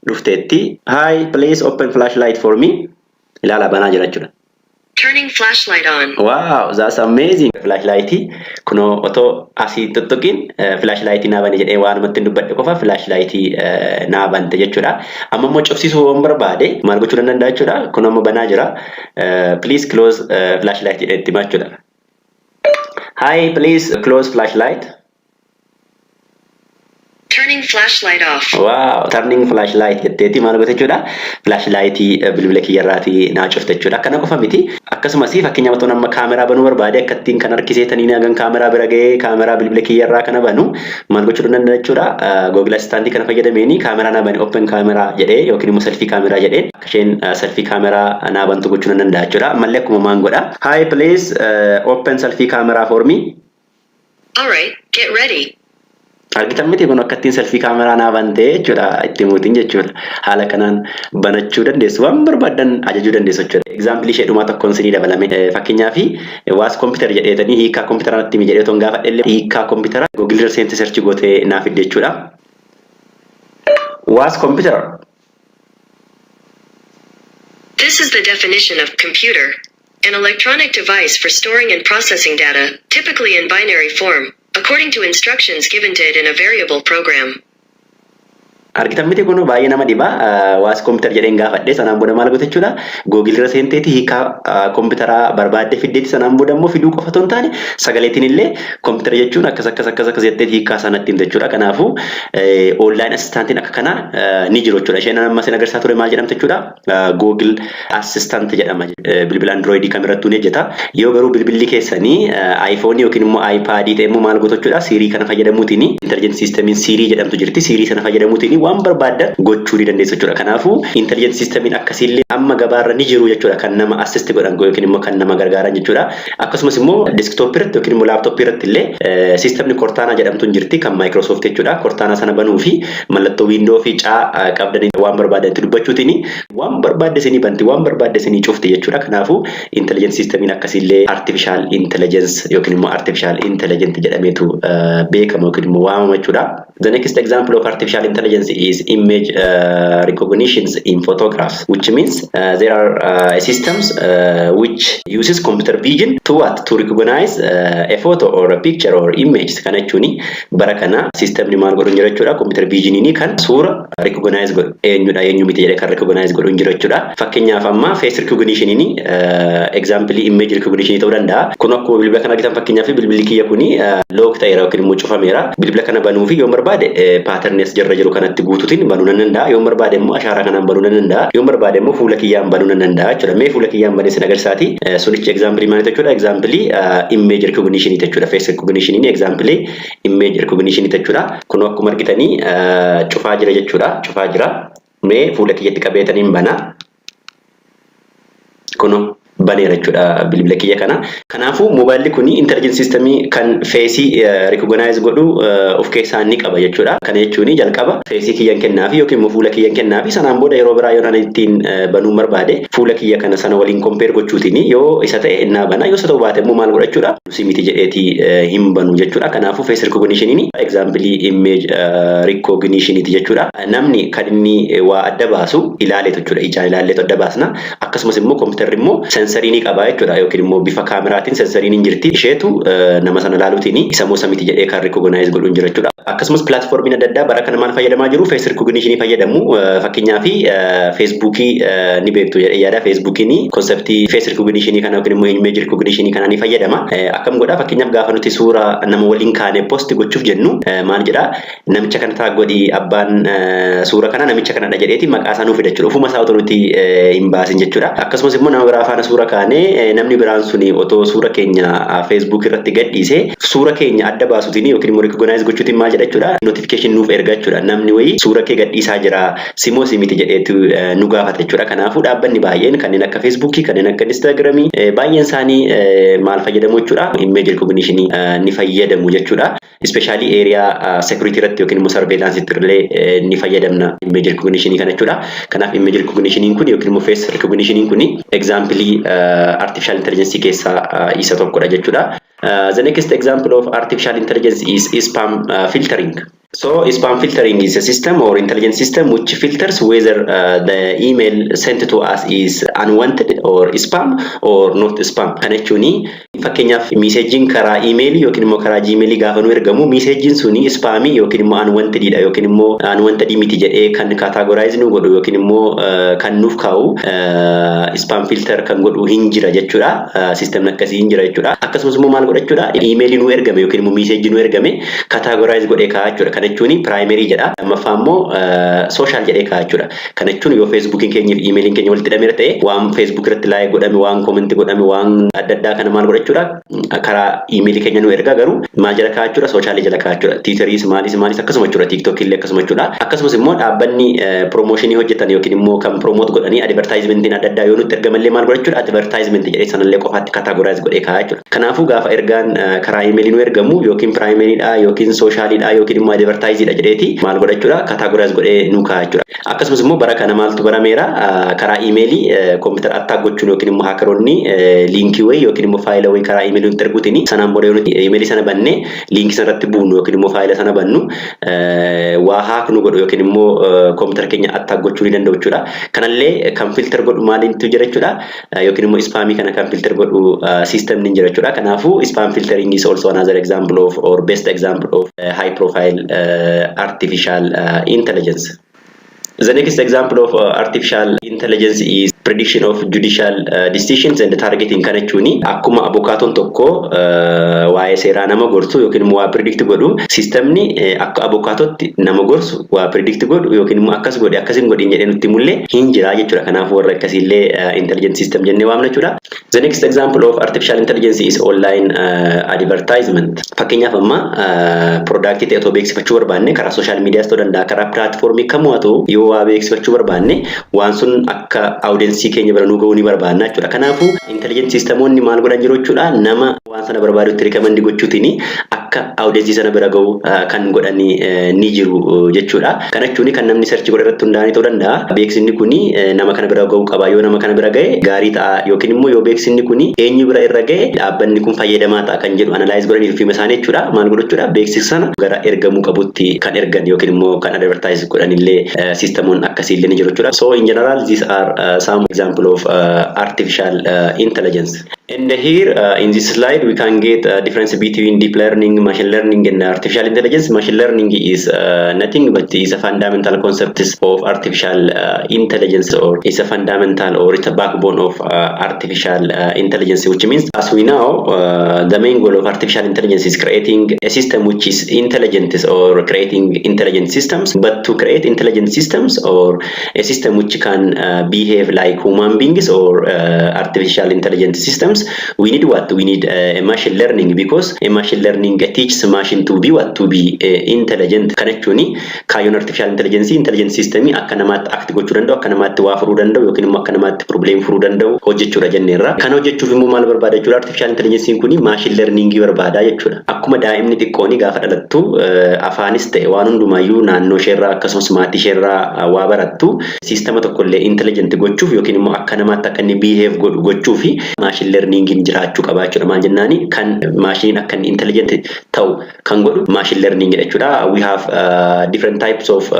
dhufteetti. "Hi, please open flashlight for me." Ilaalaa, banaa jira jechuudha. Turning flashlight on. Wow, that's amazing. Flashlightii kunoo otoo asii tuttuqiin flashlightii naa bane jedhee waanumatti hin dubbadhe qofa flashlightii naa bante jechuudha. Amma immoo cufsiisuu waan barbaade maal gochuu danda'a jechuudha? Kun amma banaa jira. "Please close flashlight" jedhee itti himaa jechuudha. "Hi, please close flashlight." Turning flashlight off. Wow, "turning flashlight" jetteeti maal goote jechuudha? Flashlightii bilbila kiyyarraatii naa cufte jechuudha. Akkana qofa miti. Akkasumas, fakkeenyaaf, otoo amma kaameraa banuu barbaade, akkattiin kan harkiseetanii hagan kaameraa bira ga'ee kaameraa bilbila kiyyarraa kana banu maal gochuu danda'a jechuudha? Google Assistantii kana fayyadameeni "Kaameraa naa bani, open camera" jedhee yookiin immoo "selfie camera" jedhee akka isheen selfie camera naa bantu gochuu nan danda'a jechuudha. Ammallee akkuma maan godha. "Hi, please open selfie camera for me." All right, get ready. Argitan miti, kun akkattiin selfie camera naa bantee jechuudha, itti muutiin jechuudha. Haala kanaan banachuu dandeessu, waan barbaaddan ajajuu dandeessu jechuudha. Example ishee dhumaa tokkoon sinii dabalame. Fakkeenyaaf, "What's computer" jedheetanii, hiikaa kompiitaraa natti himi jedhee otoon gaafadhe illee, hiikaa kompiitara Google irra seente search gootee naa fidde jechuudha. What's computer? This is the definition of computer. An electronic device for storing and processing data, typically in binary form, according to instructions given to it in a variable program. Argitan miti, kun baay'ee nama dhiba. "What's computer" jedheen gaafadhe, sanaan booda maal goote jechuudha? Google irra seenteeti hiikaa kompiitaraa barbaadde fiddeeti. Sanaan booda immoo fiduu qofa otoo hin taane, sagaleetiin illee kompiitara jechuun akkas akkas akkas akkas jetteeti hiikaa sanatti himte jechuudha. Kanaafuu online assistantiin akka kanaa ni jiru jechuudha. Isheen amma isin agarsiisaa ture maal jedhamte jechuudha? Google Assistant jedhama. Bilbila Androidii kamirrattuu ni hojjeta. Yoo garuu bilbilli keessanii iPhone yookiin immoo iPad ta'e immoo maal gootu jechuudha? Siri kana fayyadamuutiin, intelligent systemiin Siri jedhamtu jirti. Siri sana fayyadamuutiin waan barbaaddan gochuu ni dandeessu jechuudha. Kanaafuu intelligent systemiin akkasiillee amma gabaarra ni jiru jechuudha. Kan nama assist godhan yookiin immoo kan nama gargaaran jechuudha. Akkasumas immoo desktop irratti yookiin immoo laptop irratti illee systemni Cortana jedhamtu jirti, kan Microsoft jechuudha. Cortana sana banuu fi mallattoo window fi caa qabdanii waan barbaadan itti dubbachuutiin waan barbaadde isinii banti, waan barbaadde isinii cufti jechuudha. Kanaafuu intelligent systemiin akkasiillee artificial intelligence yookiin immoo artificial intelligent jedhameetu beekama yookiin immoo waamama jechuudha. The next example of artificial intelligence is image recognitions in photographs, which means there are systems which uses computer vision to what? To recognize a photo or a picture or image. Kana jechuun bara kana systemni maal godhu hin jiru jechuudha? Computer visioniin kan suura recognize godhu, eenyudha eenyu miti jedhee kan recognize godhu hin jiru jechuudha. Fakkeenyaaf, amma face recognition example image recognition ta'uu danda'a. Kun akkuma bilbila kana argitan, fakkeenyaaf, bilbilli kiyya kuni lock ta'eera yookiin immoo cufameera. Bilbila kana banuu fi yoo barbaade pattern as jarra jiru kanatti guutuutiin banuu nan danda'a. Yoon barbaade immoo ashaaraa kanaan banuu nan danda'a. Yoon barbaade immoo fuula kiyyaan banuu nan danda'a jechuudha. Mee fuula kiyyaan banee sin agarsiisaati. Sunichi example maali jechuudha? Example image recognition jechuudha. Face recognition example image recognition jechuudha. Kun akkuma argitanii cufaa jira jechuudha. Cufaa jira. Mee fuula kiyyatti qabeetaniin bana. Kunoo baneera jechuudha bilbila kiyya kana. Kanaafuu moobaayilli kun intelligence systemii kan faceii recognize godhu of keessaa ni qaba jechuudha. Kana jechuun jalqaba faceii kiyyan kennaafi yookiin immoo fuula kiyyan kennaafi, sanaan booda yeroo biraa yoo ani ittiin banuu barbaade fuula kiyya kana sana waliin compare gochuutiin yoo isa ta'e innaa bana, yoo isa ta'uu baate immoo maal godha jechuudha? Si miti jedheetii hin banu jechuudha. Kanaafuu face recognition example image recognition jechuudha. Namni kan inni waa adda baasu ilaaleetu jechuudha. Ijaan ilaalleetu adda baasna. Akkasumas immoo kompiitarri immoo sensorii ni qaba jechuudha, yookiin immoo bifa kaameraatiin sensoriin hin jirti, isheetu nama sana ilaaluutiin isa moo isa miti jedhee kan recognize godhu hin jira jechuudha. Akkasumas platformiin adda addaa bara kana maal fayyadamaa jiru? Face recognition fayyadamu. Fakkeenyaaf Facebookii ni beektu jedhee yaada. Facebookiin conceptii face recognition kana yookiin immoo image recognition kana ni fayyadama. Akkam godha? Fakkeenyaaf gaafa nuti suuraa nama waliin kaane post gochuuf jennu maal jedha? Namicha kana tag godhi, abbaan suura kana namicha kanadha jedheeti maqaa isaa nuuf fida jechuudha. Ofuma isaa otoo nuti hin baasin jechuudha. Akkasumas immoo nama biraa faana suura kaanee namni biraan suni otoo suura keenya Facebook irratti gadhiise suura keenya adda baasuutiin yookiin immoo recognize gochuutiin maal jedha jechuudha? Notification nuuf erga jechuudha. Namni wayii suura kee gadhiisaa jira, simoo si miti jedheetu nu gaafata jechuudha. Kanaafuu dhaabbanni baay'een kanneen akka Facebookii, kanneen akka Instagramii baay'een isaanii maal fayyadamu jechuudha? Image recognition ni fayyadamu jechuudha. Especially area security irratti yookiin immoo surveillance illee ni fayyadamna image recognition kana jechuudha. Kanaaf image recognition kun yookiin immoo face recognition kun example artificial intelligence keessaa isa tokkodha jechuudha. The next example of artificial intelligence is spam filtering. So spam filtering is a system or intelligent system which filters whether the email sent to us is unwanted or spam or not spam. Kana jechuun fakkeenyaaf messageiin karaa emailii yookiin immoo karaa Gmailii gaafa nu ergamu messageiin suni spamii yookiin immoo unwantedidha yookiin immoo unwanted miti jedhee kan categorize nu godhu yookiin immoo kan nuuf kaa'u, spam filter kan godhu hin jira jechuudha. Systemni akkasii hin jira jechuudha. Akkasumas immoo maal godha jechuudha? Emailii nu ergame yookiin immoo messageii nu ergame categorize godhee kaa'a jechuudha. Kana jechuun primary jedha. Lammaffaa immoo social jedhee kaa'a jechuudha. Kana jechuun yoo Facebookiin keenya fi emailiin keenya walitti hidhameera ta'e, waan Facebook irratti like godhame, waan comment godhame, waan adda addaa kana maal godha jechuudha? Karaa emailii keenya nu erga, garuu maal jala kaa'a jechuudha? Socialii jala kaa'a jechuudha. Twitteriis maalis maalis akkasuma jechuudha. TikTokii illee akkasuma jechuudha. Akkasumas immoo dhaabbanni promotionii hojjetan yookiin immoo kan promote godhanii advertisementiin adda addaa yoo nutti ergamallee maal godha jechuudha? Advertisementii jedhee sanallee qofaatti categorize godhee kaa'a jechuudha. Kanaafuu gaafa ergaan karaa emailii nu ergamu yookiin primarydha yookiin socialiidha yookiin immoo advertiseiidha jedheeti maal godha jechuudha? Categorize godhee nu kaa'a jechuudha. Akkasumas immoo bara kana maaltu barameera? Karaa emailii kompiitara attack gochuun yookiin immoo hackeroonni linkii wayii yookiin immoo faayila wayii karaa emailii nutti erguutiin sanaan booda yoo nuti emailii sana bannee linkii sana irratti buunu yookiin immoo faayila sana bannu waa hack nu godhu yookiin immoo kompiitara keenya attack gochuu ni danda'u jechuudha. Kanallee kan filter godhu maaliintu jira jechuudha? Yookiin immoo spamii kana kan filter godhu systemni jira jechuudha. Kanaafuu spam filtering is also another example of or best example of high profile artificial intelligence. The next example of artificial intelligence is prediction of judicial decisions and targeting. Kana jechuun akkuma abukaatoon tokko waa'ee seeraa nama gorsu yookiin immoo waa predict godhu, systemni akka abukaatootti nama gorsu, waa predict godhu yookiin immoo akkas godhe, akkas hin godhin jedhee nutti mullee hin jira jechuudha. Kanaafuu warra akkasiillee intelligent system jennee waamna jechuudha. The next example of artificial intelligence is online advertisement. Fakkeenyaaf amma productii ta'e otoo beeksifachuu barbaanne, karaa social medias ta'uu danda'a, karaa platformii kamuu haa ta'u, yoo waa beeksifachuu barbaanne waan sun akka audienceii keenya bira nu ga'uu ni barbaanna jechuudha. Kanaafuu intelligent systemoonni maal godhan jiru jechuudha? Nama waan sana barbaadutti recommend gochuutiin akka audienceii sana bira ga'u kan godhan ni jiru jechuudha. Kana jechuun kan namni search godhe irratti hundaa'anii ta'uu danda'a. Beeksisni kuni nama kana bira ga'uu qaba. Yoo nama kana bira ga'e gaarii ta'a yookiin immoo yoo beeksisni kuni eenyu bira irra ga'e dhaabbanni kun fayyadamaa ta'a kan jedhu analyze godhanii ofii isaanii jechuudha. Maal godhu jechuudha? Beeksisa sana gara ergamuu qabutti kan ergan yookiin immoo kan advertise godhanillee systemoon akkasiillee ni jiru jechuudha. So in general, these are some example of artificial intelligence. And here in this slide, we can get a difference between deep learning, machine learning, and artificial intelligence. Machine learning is nothing but is a fundamental concept of artificial intelligence, or is a fundamental or it's a backbone of artificial intelligence, which means, as we know, the main goal of artificial intelligence is creating a system which is intelligent or creating intelligent systems. But to create intelligent systems or a system which can behave like human beings or artificial intelligent systems, we need what? We need a machine learning, because a machine learning teaches machine to be what? To be intelligent. Kana jechuun kaayyoon artificial intelligence intelligent system akka namaatti act gochuu danda'u, akka namaatti waa furuu danda'u yookiin immoo akka namaatti problem furuu danda'u hojjechuudha jenneerra. Kana hojjechuuf immoo maal barbaada jechuudha? Artificial intelligence kun machine learning barbaada jechuudha. Akkuma daa'imni xiqqooni gaafa dhalattu afaanis ta'e waan hundumaayyuu naannoo isheerraa akkasumas maatii isheerraa waa barattu, siistama tokkollee intelligent gochuuf yookiin immoo akka namaatti akka inni behave godhu gochuu fi machine learningiin jiraachuu qaba jechuudha. Maal jennaani, kan maashiniin akka inni intelligent ta'u kan godhu machine learning jechuudha. We have different types of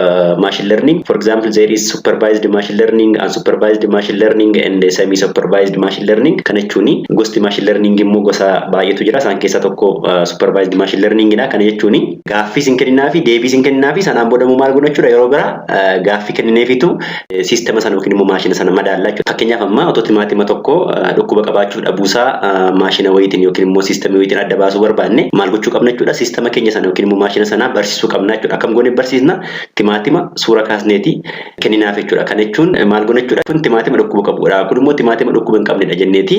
machine learning. For example, there is supervised machine learning, unsupervised machine learning, and semi-supervised machine learning. Kana jechuun gosti machine learning immoo gosa baay'eetu jira. Isaan keessaa tokko supervised machine learning dha. Kana jechuun gaaffii isin kenninaa fi deebii isin kenninaa fi sanaan booda immoo maal godhu jechuudha? Yeroo biraa gaaffii kennineefitu siistama sana yookiin immoo maashina sana madaalla jechuudha. Fakkeenyaaf, amma otoo timaatima tokko dhukkuba qabaachuu dhabuusaa maashina wayiitiin yookiin immoo siistamii wayiitiin adda baasuu barbaanne, maal gochuu qabna jechuudha? Siistama keenya sana yookiin immoo maashina sana barsiisuu qabna jechuudha. Akkam goone barsiisna? Timaatima suura kaasneeti kenninaaf jechuudha. Kana jechuun maal goone jechuudha? Kun timaatima dhukkuba qabudha. Kun immoo timaatima dhukkuba hin qabnedha jenneeti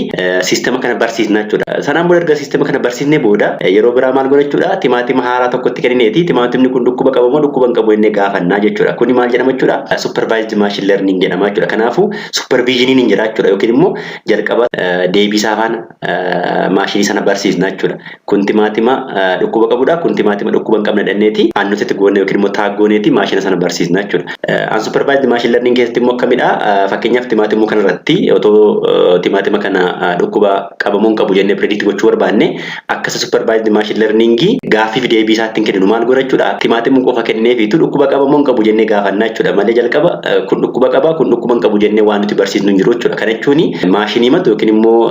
siistama kana barsiisna jechuudha. Sanaan booda, erga siistama kana barsiisnee booda, yeroo biraa maal goone jechuudha? Timaatima haaraa tokkotti kennineeti timaatimni kun dhukkuba qaba moo dhukkuba hin qabu jennee gaafannaa jechuudha. Kuni maal jedhama jechuudha? Supervised machine learning jedhama jechuudha. Kanaafuu supervisioniin hin jira jechuudha. Yookiin immoo jalqaba deebisaa faana maashinii sana barsiisna jechuudha. Kun timaatima dhukkuba qabudha. Kun timaatima dhukkuba hin qabne jenneeti annotate goone yookiin immoo tag gooneeti maashina sana barsiisna jechuudha. Unsupervised machine learning keessatti immoo akkamidha? Fakkeenyaaf, timaatimuu kanarratti otoo timaatima kana dhukkuba qabamuu hin qabu jennee predict gochuu barbaanne, akkasa supervised machine learning gaaffii fi deebii isaatti hin kenninu. Maal godha jechuudha? Timaatimuu qofa kenneefiitu dhukkuba qabamuu hin qabu jennee gaafannaa jechuudha. Malee jalqaba kun dhukkuba qaba, kun dhukkuba hin qabu jennee waan nuti barsiisnu hin jiru jechuudha. Kana jechuun maashinii matu yookiin immoo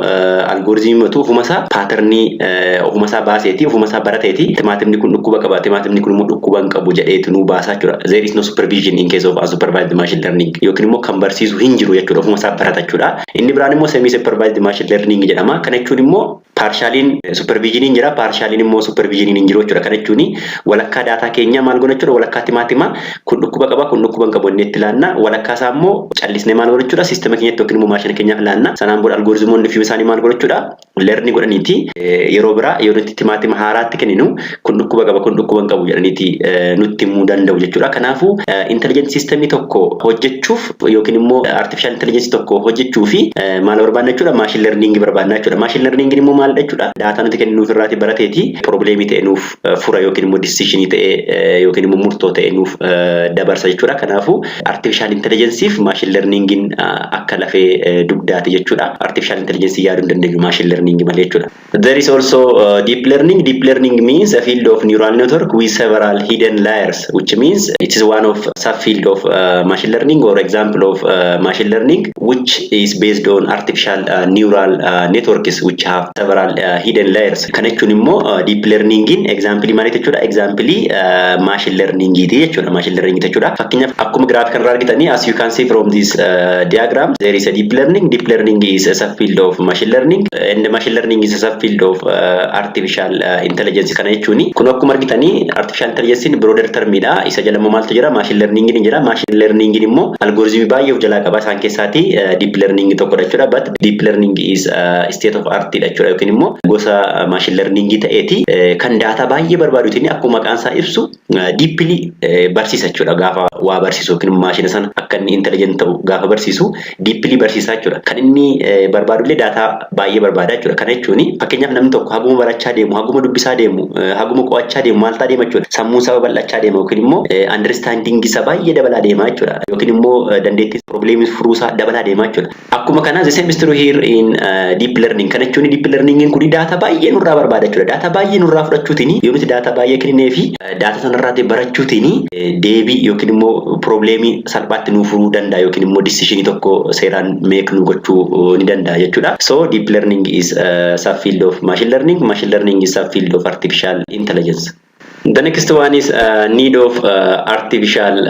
algorithmii matu ofuma isaa patternii ofuma isaa baaseeti, ofuma isaa barateeti, timaatimni kun dhukkuba qaba, timaatimni kun immoo dhukkuba hin qabu jedheetu nuu baasaa jechuudha. There is no supervision in case of unsupervised machine learning, yookiin immoo kan barsiisu hin jiru jechuudha, ofuma isaa barata jechuudha. Inni biraan immoo semi supervised machine learning jedhama. Kana jechuun immoo partialiin supervisioniin jira, partialiin immoo supervisioniin hin jiru jechuudha. Kana jechuun walakkaa daataa keenyaa maal goona jechuudha? Walakkaa timaatima kun dhukkuba qaba, kun dhukkuba hin qabu inni itti laanna. Walakkaa isaa immoo callisnee maal goona jechuudha? Siistema keenyatti yookiin immoo maashina keenyaaf laanna. Sanaan booda algorithmoonni ofii isaanii maal goona jechuudha? Learn godhaniiti yeroo biraa yeroo itti timaatima haaraatti kenninu kun dhukkuba qaba, kun dhukkuba hin qabu jedhaniiti nutti himuu danda'u jechuudha. Kanaafuu intelligent systemii tokko hojjechuuf yookiin immoo artificial intelligence tokko hojjechuu fi maal barbaanna jechuudha? Machine learning barbaanna jechuudha. Machine learning immoo maalidha jechuudha? Daataa nuti kenninuuf irraati barateeti problemii ta'e nuuf fura yookiin immoo decisionii ta'e yookiin immoo murtoo ta'e nuuf dabarsa jechuudha. Kanaafuu artificial intelligenceef machine learningiin akka lafee dugdaati jechuudha. Artificial intelligence yaaduu hin dandeenyu machine learning malee jechuudha. There is also deep learning. Deep learning means a field of neural network with several hidden layers, which means it is one of subfield of machine learning or example of machine learning, which is based on artificial neural networks which have several hidden layers. Kana jechuun immoo deep learningiin example maaliiti jechuudha? Example machine learningiiti jechuudha. Machine learning jechuudha. Fakkeenyaaf, akkuma graph kanarraa argitanii, as you can see from this diagram, there is a deep learning. Deep learning is a subfield of machine learning, and machine learning is a subfield of artificial intelligence. Kana jechuun kun akkuma argitanii artificial intelligence broader termidha. Isa jala immoo maaltu jira? Machine learning ni jira. Machine learning immoo algorithmii baay'ee of jalaa qaba. Isaan keessaati deep learning tokkodha jechuudha. But deep learning is state of art dha jechuudha, yookiin immoo gosa machine learning ta'eeti kan daataa baay'ee barbaaduutiin akkuma maqaan isaa ibsu deeply barsiisa jechuudha. Gaafa waa barsiisu yookiin maashina sana akka inni intelligent ta'u gaafa barsiisu deeply barsiisaa jechuudha. Kan inni barbaadullee daataa baay'ee barbaada jechuudha. Kana jechuun fakkeenyaaf, namni tokko haguma barachaa deemu, haguma dubbisaa deemu, haguma qo'achaa deemu maal ta'aa deema jechuudha? Sammuun isaa babal'achaa deema yookiin immoo understanding isaa baay'ee dabalaa deema jechuudha. Yookiin immoo dandeettii problemii furuusaa dabalaa deema jechuudha. Akkuma kana, the same is true here in deep learning. Kana jechuun deep learning kun daataa baay'ee nurraa barbaada jechuudha. Daataa baay'ee nurraa fudhachuutiin, yoo nuti daataa baay'ee kenninee fi daataa sanarraa barachuutiin, deebii yookiin immoo problemii salphaatti nuu furuu danda'a yookiin immoo decisionii tokko seeraan make nu gochuu ni danda'a jechuudha. So So deep learning is a subfield of machine learning. Machine learning is subfield of artificial intelligence. The next one is need of artificial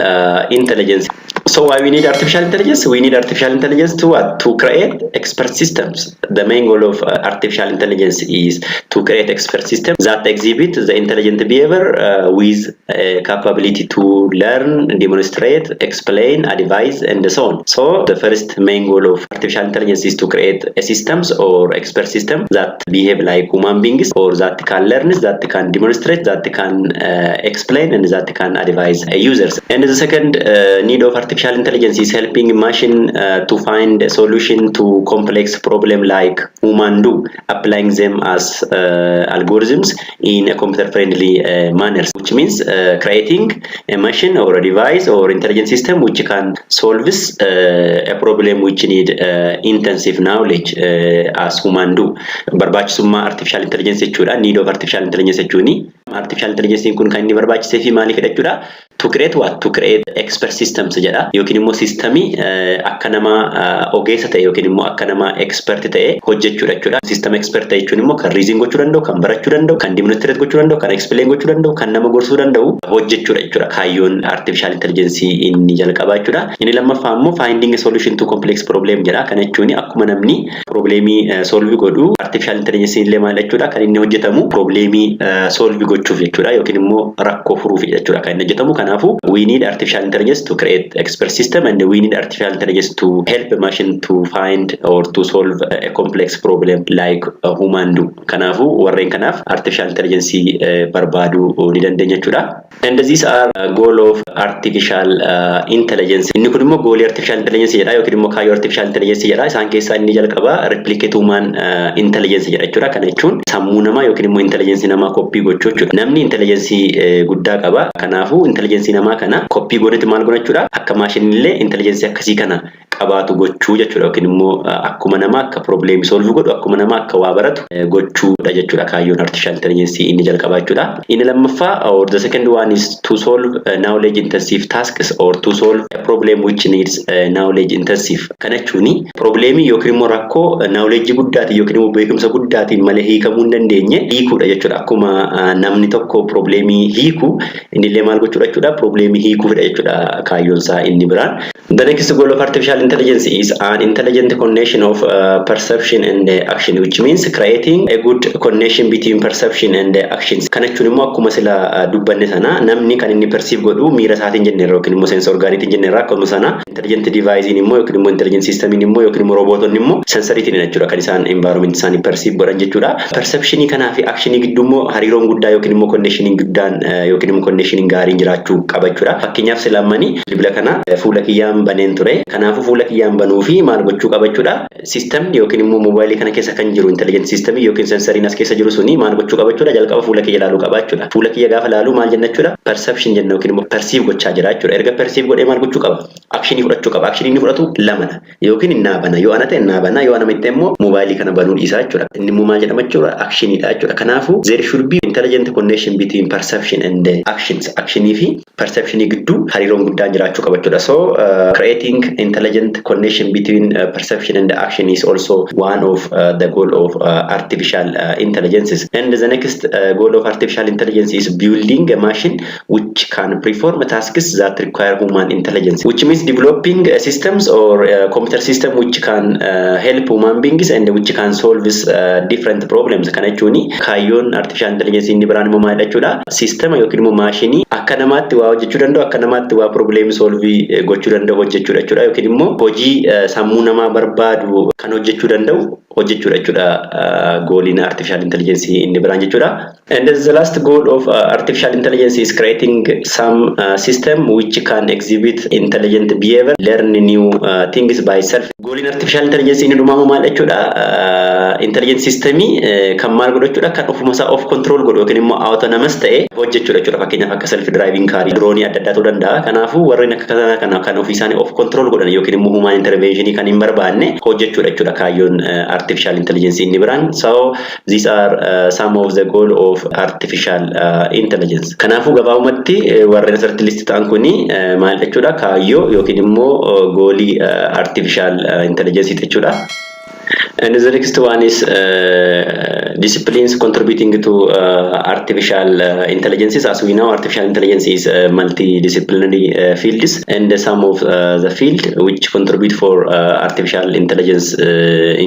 intelligence. So why we need artificial intelligence? We need artificial intelligence to what? To create expert systems. The main goal of artificial intelligence is to create expert systems that exhibit the intelligent behavior with a capability to learn, demonstrate, explain, advise, and so on. So the first main goal of artificial intelligence is to create a systems or expert system that behave like human beings or that can learn, that can demonstrate, that can explain, and that can advise users. And the second need of artificial intelligence is helping machine to find a solution to complex problem like human do, applying them as algorithms in a computer friendly manner, which means creating a machine or a device or intelligent system which can solve a problem which need intensive knowledge as human do. Barbaachisummaa artificial intelligence jechuudha. Need of artificial intelligence jechuuni. Artificial intelligence kun kan inni barbaachisee fi maaliif jechuudha? To create what? To create expert systems jedha. Yookiin immoo systemii akka nama ogeessa ta'e yookiin immoo akka nama expert ta'e hojjechuudha jechuudha. System expert ta'e jechuun immoo kan reason gochuu danda'u, kan barachuu danda'u, kan demonstrate gochuu danda'u, kan explain gochuu danda'u, kan nama gorsuu danda'u hojjechuudha jechuudha. Kaayyoon artificial intelligence inni jalqabaa jechuudha. Inni lammaffaa immoo finding a solution to complex problem jedha. Kana jechuun akkuma namni problemii solve godhu, artificial intelligence illee maal jechuudha, kan inni hojjetamu problemii solve gochuuf jechuudha, yookiin immoo rakkoo furuuf jechuudha kan inni hojjetamu. Kanaafuu we need artificial intelligence to create expert system, and we need artificial intelligence to help a machine to find or to solve a complex problem like a human do. Kanaafuu warreen kanaaf artificial intelligence barbaaduu ni dandeenya jechuudha. And these are goal of artificial intelligence. Inni kun immoo goalii artificial intelligence jedha yookiin immoo kaayyoo artificial intelligence jedha. Isaan keessaa inni jalqaba replicate human intelligence jedha jechuudha. Kana jechuun sammuu namaa yookiin immoo intelligence namaa copy gochuu jechuudha. Namni intelligence guddaa qaba. Kanaafuu intelligence namaa kana copy goonetti maal goona jechuudha? Akka maashinni illee intelligence akkasii kana qabaatu gochuu jechuudha. Yookiin immoo akkuma namaa akka problem solve godhu, akkuma namaa akka waa baratu gochuudha jechuudha kaayyoon artificial intelligence inni jalqabaa jechuudha. Inni lammaffaa, or the second one, is to solve knowledge intensive tasks or to solve a problem which needs knowledge intensive. Kana jechuun problemii yookiin immoo rakkoo knowledge guddaatiin yookiin immoo beekumsa guddaatiin malee hiikamuu hin dandeenye hiikuudha jechuudha. Akkuma namni tokko problemii hiiku, innillee maal gochuudha jechuudha? Problemii hiikuufidha jechuudha kaayyoon isaa inni biraan. The next goal of artificial intelligence is an intelligent connection of perception and action, which means creating a good connection between perception and actions. Kana jechuun immoo akkuma sila dubbanne sana, namni kan inni perceive godhu miira isaatiin jenneerra yookiin immoo sense organiitiin jenneerra. Akkuma sana intelligent devicein immoo yookiin immoo intelligent systemiin immoo yookiin immoo robootonni immoo sensoriitiin jechuudha kan isaan environment isaanii perceive godhan jechuudha. Perceptionii kanaa fi actionii gidduu immoo hariiroon guddaa yookiin immoo connectioniin guddaan yookiin immoo connectioniin gaariin jiraachuu qaba jechuudha. Fakkeenyaaf, silammanii bilbila kana fuula kiyyaan baneen ture. Kanaafuu fuula kiyyaan banuu fi maal gochuu qaba jechuudha? Systemni yookiin immoo moobaayilii kana keessa kan jiru intelligent systemii yookiin sensoriin as keessa jiru suni maal gochuu qaba jechuudha? Jalqaba fuula kiyya ilaaluu qaba jechuudha. Fuula kiyya gaafa ilaalu maal jenna jechuudha? Perception jenna yookiin immoo perceive gochaa jira jechuudha. Erga perceive godhee maal gochuu qaba? Actionii fudhachuu qaba. Actionii inni fudhatu lamadha. Yookiin innaa bana. Yoo ana ta'e innaa bana. Yoo ana miti immoo moobaayilii kana banuu dhiisaa jechuudha. Inni immoo maal jedhama jechuudha? Actioniidha jechuudha. Kanaafuu there should be intelligent connection between perception and actions. Actionii fi perceptionii gidduu hariiroon guddaan jiraachuu qaba jechuudha. So creating intelligent connection between perception and action is also one of the goal of artificial intelligences. And the next goal of artificial intelligence is building a machine which can perform tasks that require human intelligence, which means developing systems or computer system which can help human beings and which can solve different problems. Kana jechuun kaayyoon artificial intelligence inni biraan immoo maal jechuudha? Sistema yookiin immoo maashinii akka namaatti waa hojjechuu danda'u, akka namaatti waa problem solve gochuu danda'u hojjechuudha jechuudha. Yookiin immoo hojii sammuu namaa barbaadu kan hojjechuu danda'u hojjechuudha jechuudha goaliin artificial intelligence inni biraan jechuudha. And the last goal of artificial intelligence is creating some system which can exhibit intelligent behavior, learn new things by self. Goaliin artificial intelligence inni dhumaa maal jechuudha? Intelligent systemii kan maal godhu jechuudha? Kan ofuma isaa of control godhu yookiin immoo autonomous ta'e hojjechuudha jechuudha. Fakkeenyaaf, akka self driving car, droonii adda addaa ta'uu danda'a. Kanaafuu warreen akka kana kana kan ofii isaanii of control godhan yookiin immoo human intervention kan hin barbaanne hojjechuudha jechuudha kaayyoon artificial intelligence inni biraan. So these are some of the goal of artificial intelligence. Kanaafuu gabaabumatti warreen asirratti list ta'an kuni maal jechuudha? Kaayyoo yookiin immoo goalii artificial intelligence jechuudha. And the next one is disciplines contributing to artificial intelligences. As we know, artificial intelligence is multidisciplinary fields, and some of the field which contribute for artificial intelligence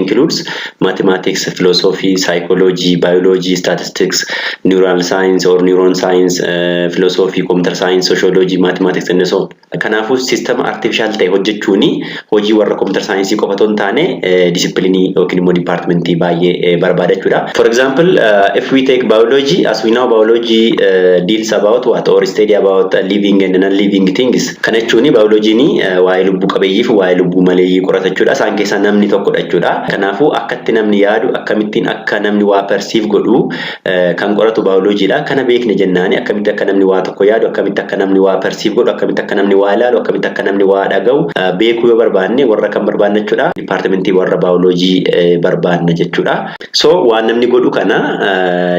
includes mathematics, philosophy, psychology, biology, statistics, neural science or neuron science, philosophy, computer science, sociology, mathematics, and so on. Kanaafuu system artificial ta'e hojjechuuni hojii warra computer science qofa otoo hin taane disciplinii yookiin immoo departmentii baay'ee barbaada jechuudha. For example, if we take biology, as we know, biology deals about what or study about living and non-living things. Kana jechuun biologiin waa'ee lubbuu qabeeyyii fi waa'ee lubbuu maleeyyii qorata jechuudha. Isaan keessaa namni tokkodha jechuudha. Kanaafuu akkatti namni yaadu, akkamittiin akka namni waa perceive godhu kan qoratu biologiidha. Kana beekne jennaani akkamitti akka namni waa tokko yaadu, akkamitti akka namni waa perceive godhu, akkamitti akka namni waa ilaalu, akkamitti akka namni waa dhaga'u beekuu yoo barbaanne warra kan barbaanne jechuudha. Departmentii warra biology barbaanna jechuudha. So waan namni godhu kana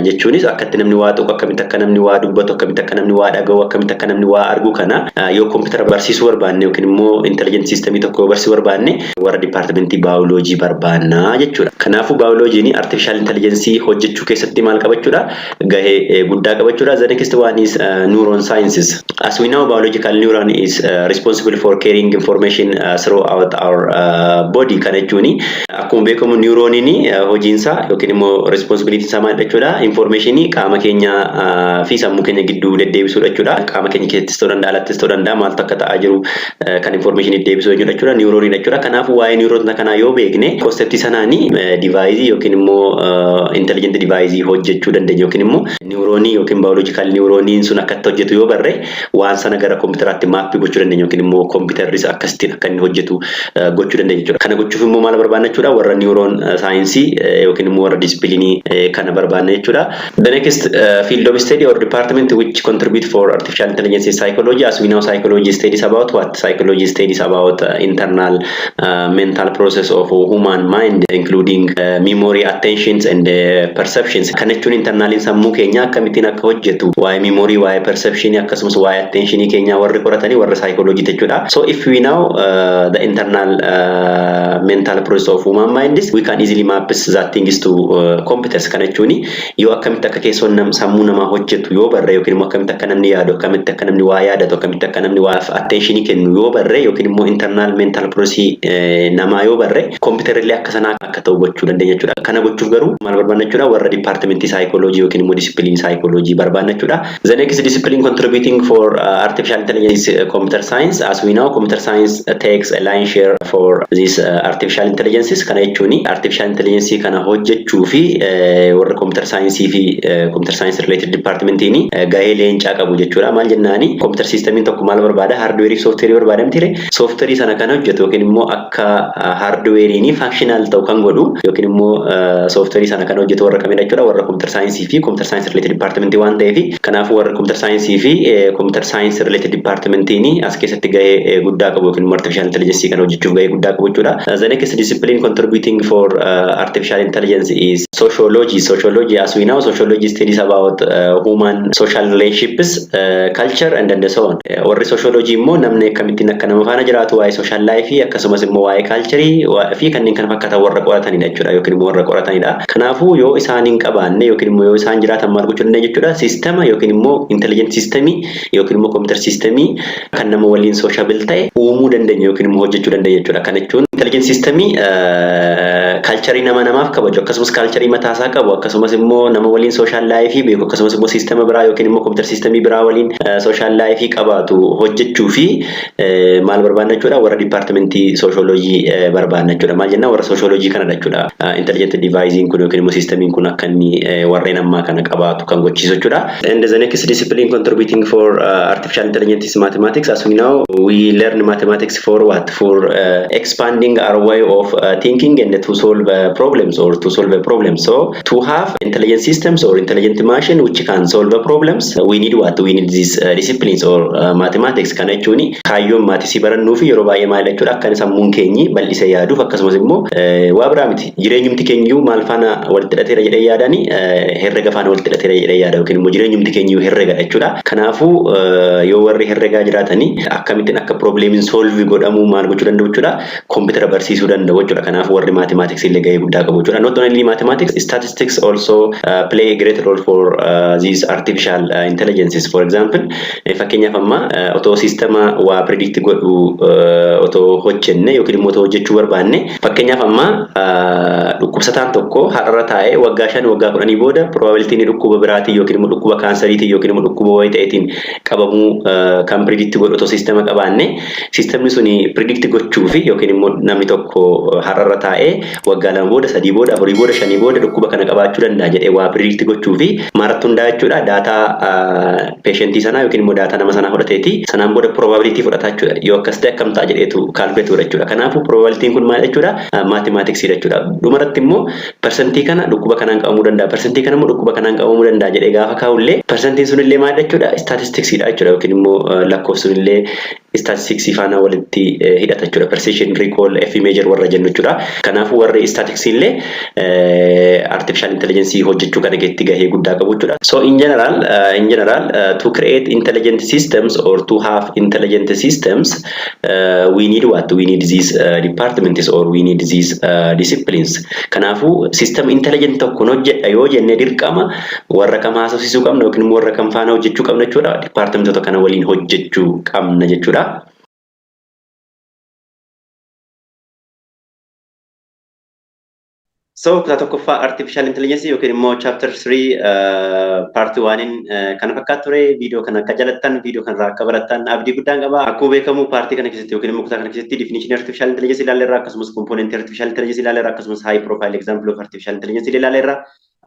jechuunis akkatti namni waa tuqu, akkamitti akka namni waa dubbatu, akkamitti akka namni waa dhaga'u, akkamitti akka namni waa argu kana yoo kompiitara barsiisuu barbaanne yookiin immoo intelligent systemii tokko barsiisuu barbaanne warra departmentii biology barbaanna jechuudha. Kanaafuu biologiin artificial intelligence hojjechuu keessatti maal qabachuudha? Gahee guddaa qabachuudha. The next one is neuron sciences. As we know, biological neuron is responsible for carrying information throughout our body. Kana jechuun akkuma beekamu neuroniin hojiinsaa yookiin immoo responsibility isaa maal jechuudha? Informationii qaama keenya fi sammuu keenya gidduu deddeebisuudha jechuudha. Qaama keenya keessattis ta'uu danda'a, alattis ta'uu danda'a, maaltu akka ta'aa jiru kan information deddeebisuu jechuudha. Neuroniin jechuudha. Kanaafuu waa'ee neuronota kanaa yoo beekne conceptii sanaanii deviceii yookiin immoo intelligent deviceii hojjechuu dandeenya yookiin immoo neuronii yookiin biological neuroniin sun akkatti hojjetu yoo barre waan sana gara kompiitaraatti mapii gochuu dandeenya yookiin immoo kompiitarris akkasittiin akka inni hojjetu gochuu dandeenya jechuudha. Kana gochuuf immoo maal barbaanna jechuudha? Warra neuron scienceii yookiin immoo warra disciplinii kana barbaanna jechuudha. The next field of study or department which contribute for artificial intelligence is psychology. As we know, psychology studies about what? Psychology studies about internal mental process of human mind, including memory, attentions and perceptions. Kana jechuun internaliin sammuu keenya akkamittiin akka hojjetu waa'ee memory, waa'ee perception akkasumas waa'ee attentionii keenya warri qoratanii warra psychology jechuudha. So if we know the internal mental process of human mind, we can easily map that things to computers. Kana jechuun yoo akkamitti akka keessoon sammuu namaa hojjetu yoo barre yookiin immoo akkamitti akka namni yaadu, akkamitti akka namni waa yaadatu, akkamitti akka namni waa attentionii kennu yoo barre yookiin immoo internal mental process namaa yoo barre kompiitarri akka sanaa akka ta'u gochuu dandeenya jechuudha. Kana gochuuf garuu maal barbaanna jechuudha? Warra departmentii psychology yookiin immoo disciplinii psychology barbaanna jechuudha. The next discipline contributing for artificial intelligence is computer science. As we know, computer science takes a lion share for this artificial intelligences. Kana jechuun artificial intelligence kana hojjechuu fi warra computer science fi computer science related departmentiin gahee leencaa qabu jechuudha. Maal jennaani, computer systemiin tokko maal barbaada? Hardware fi software barbaada miti? Software sana kan hojjetu yookiin immoo akka hardware'n functional ta'u kan godhu yookiin immoo software sana kan hojjetu warra kamidha jechuudha? Warra computer science fi computer science related department waan ta'eef, kanaafuu warra computer science fi computer science related departmentiin as keessatti gahee guddaa qabu yookiin immoo artificial intelligence kana hojjechuuf gahee guddaa qabu jechuudha. The next discipline contributing for artificial intelligence is sociology. Sociology, as we know, sociology studies about human social relationships, culture and and so on. Warri sociology immoo namni akkamittiin akka nama faana jiraatu, waa'ee social life akkasumas immoo waa'ee culture fi kanneen kana fakkaatan warra qoratanidha jechuudha yookiin immoo warra qoratanidha. Kanaafuu yoo isaan hin qabaanne yookiin immoo yoo isaan jiraatan maal gochuu dandeenya jechuudha? Systema yookiin immoo intelligent systemii yookiin immoo computer systemii kan nama waliin sociable ta'e uumuu dandeenya yookiin immoo hojjechuu dandeenya jechuudha. Kana jechuun intelligent systemii cultureii nama namaaf kabaju, akkasumas cultureii mataasaa qabu, akkasumas immoo nama waliin social lifeii beeku, akkasumas immoo systema biraa yookiin immoo computer systemii biraa waliin social lifeii qabaatu hojjechuu fi maal barbaanna jechuudha? Warra departmentii sociology barbaanna jechuudha. Maal jennaan, warra sociology kanadha jechuudha. Intelligent deviceiin kun yookiin immoo systemiin kun akka inni warreen ammaa kana qabaatu kan gochiisu jechuudha. And the next discipline contributing for artificial intelligence is mathematics. As we know, we learn mathematics for what? For expanding our way of thinking and to solve problems or to solve a problem. So to have intelligent systems or intelligent machine which can solve the problems, we need what? We need these disciplines or mathematics. Kana jechuun kaayyoon mathsii barannuu fi yeroo baay'ee maal jechuudha? Akka sammuun keenyi bal'isee yaaduuf akkasumas immoo waa biraa miti. Jireenyumti keenyuu maal faana walitti hidhateera jedhee yaadani, herrega faana walitti hidhateera jedhee. jedhee yaada yookiin immoo jireenyumti keenya iyyuu herregadha jechuudha. Kanaafuu yoo warri herregaa jiraatanii akkamittiin akka problemiin solve godhamuu maal gochuu danda'u jechuudha. Kompiitara barsiisuu danda'u jechuudha. Kanaafuu warri mathematics illee gahee guddaa qabu jechuudha. Not only mathematics, statistics also play a great role for these artificial intelligences. For example, fakkeenyaaf amma otoo sistema waa predict godhu otoo hojjenne yookiin immoo otoo hojjechuu barbaanne, fakkeenyaaf amma dhukkubsataan tokko har'arra taa'ee waggaa 5, waggaa 10 booda probability inni dhukkuba biraatiin yookiin immoo dhukkuba kaansariitiin yookiin immoo dhukkuba wayii ta'eetiin qabamuu kan predict godhu otoo sistema qabaanne, sistemni suni predict gochuu fi yookiin immoo namni tokko har'arra taa'ee waggaa 2 booda, 3 booda, 4 booda, 5 booda dhukkuba kana qabaachuu danda'a jedhee waa predict gochuu fi maalirratti hundaa'a jechuudha? Data patientii sanaa yookiin immoo data nama sanaa fudhateeti sanaan booda probability fudhata jechuudha. Yoo akkas ta'e akkam ta'a jedheetu calculate godha jechuudha. Kanaafuu probabilityn kun maal jechuudha? Mathematicsiidha jechuudha. Dhumarratti immoo persentii kana dhukkuba kanaan qabamuu danda'a, persentii kana immoo dhukkuba kanaan qabamuu danda'a jedhee gaafa kaa'ullee persentiin sunillee maal jechuudha? Statisticsiidha jechuudha yookiin immoo lakkoofsunillee statisticsii faana walitti hidhata jechuudha. Precision, recall, F measure warra jennu jechuudha. Kanaafuu warri statisticsii illee artificial intelligence hojjechuu kana keessatti gahee guddaa qabu jechuudha. So in general, to create intelligent systems or to have intelligent systems, we need what? We need these departments or we need these disciplines. Kanaafuu system intelligent tokko hojjedha yoo jenne dirqama warra kam haasofsiisuu qabna yookiin immoo warra kam faana hojjechuu qabna jechuudha? Departmentoota kana waliin hojjechuu qabna jechuudha. So kutaa tokkoffaa artificial intelligence yookiin immoo chapter 3 part 1 kana fakkaatu ture. Viidiyoo kana akka jalattan, viidiyoo kanarraa akka barattan abdii guddaan qaba. Akkuma beekamu partii kana keessatti yookiin immoo kutaa kana keessatti definition artificial intelligence ilaalleerra, akkasumas component artificial intelligence ilaalleerra, akkasumas high profile example of artificial intelligence ilaalleerra,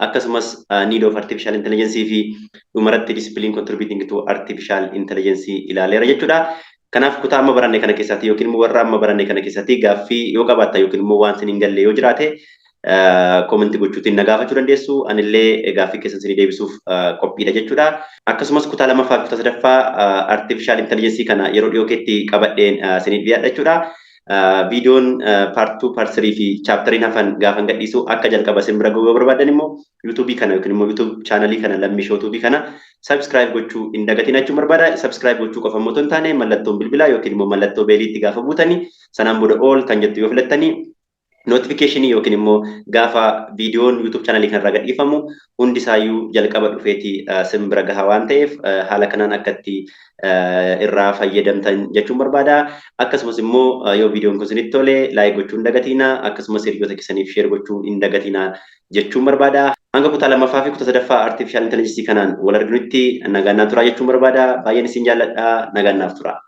akkasumas need of artificial intelligence fi dhumarratti discipline contributing to artificial intelligence ilaaleera jechuudha. Kanaaf kutaa amma baranne kana keessatti yookiin immoo warra amma baranne kana keessatti gaaffii yoo qabaattan yookiin immoo waan isin hin galle yoo jiraate commentii gochuutiin na gaafachuu dandeessu. Anillee gaaffii keessan isinii deebisuuf qophiidha jechuudha. Akkasumas kutaa lammaffaa fi kutaa sadaffaa artificial intelligence kana yeroo dhiyoo keetti qabadheen isiniif dhiyaadha jechuudha. Viidiyoon part 2, part 3 fi chapteriin hafan gaafan gadhiisu akka jalqaba isin bira gahuu barbaadan immoo YouTubeii kana yookiin immoo YouTube channelii kana, Lammii Show Tubeii kana subscribe gochuu hin dagatin jechuun barbaada. Subscribe gochuu qofa immoo hin taane, mallattoon bilbilaa yookiin immoo mallattoo belliitti gaafa buutanii sanaan booda all kan jettu yoo filattanii notificationii yookiin immoo gaafa viidiyoon YouTube channelii kanarraa gadhiifamu hundi isaayyuu jalqaba dhufeeti sin bira gaha waan ta'eef haala kanaan akkatti irraa fayyadamtan jechuun barbaada. Akkasumas immoo yoo viidiyoon kun isinitti tole like gochuu hin dagatinaa, akkasumas hiriyoota keessaniif share gochuu hin dagatinaa jechuun barbaada. Hanga kutaa lammaffaa fi kutaa sadaffaa artificial intelligence kanaan wal arginutti nagaan naaf turaa jechuun barbaada. Baay'een isin jaalladha. Nagaan naaf turaa.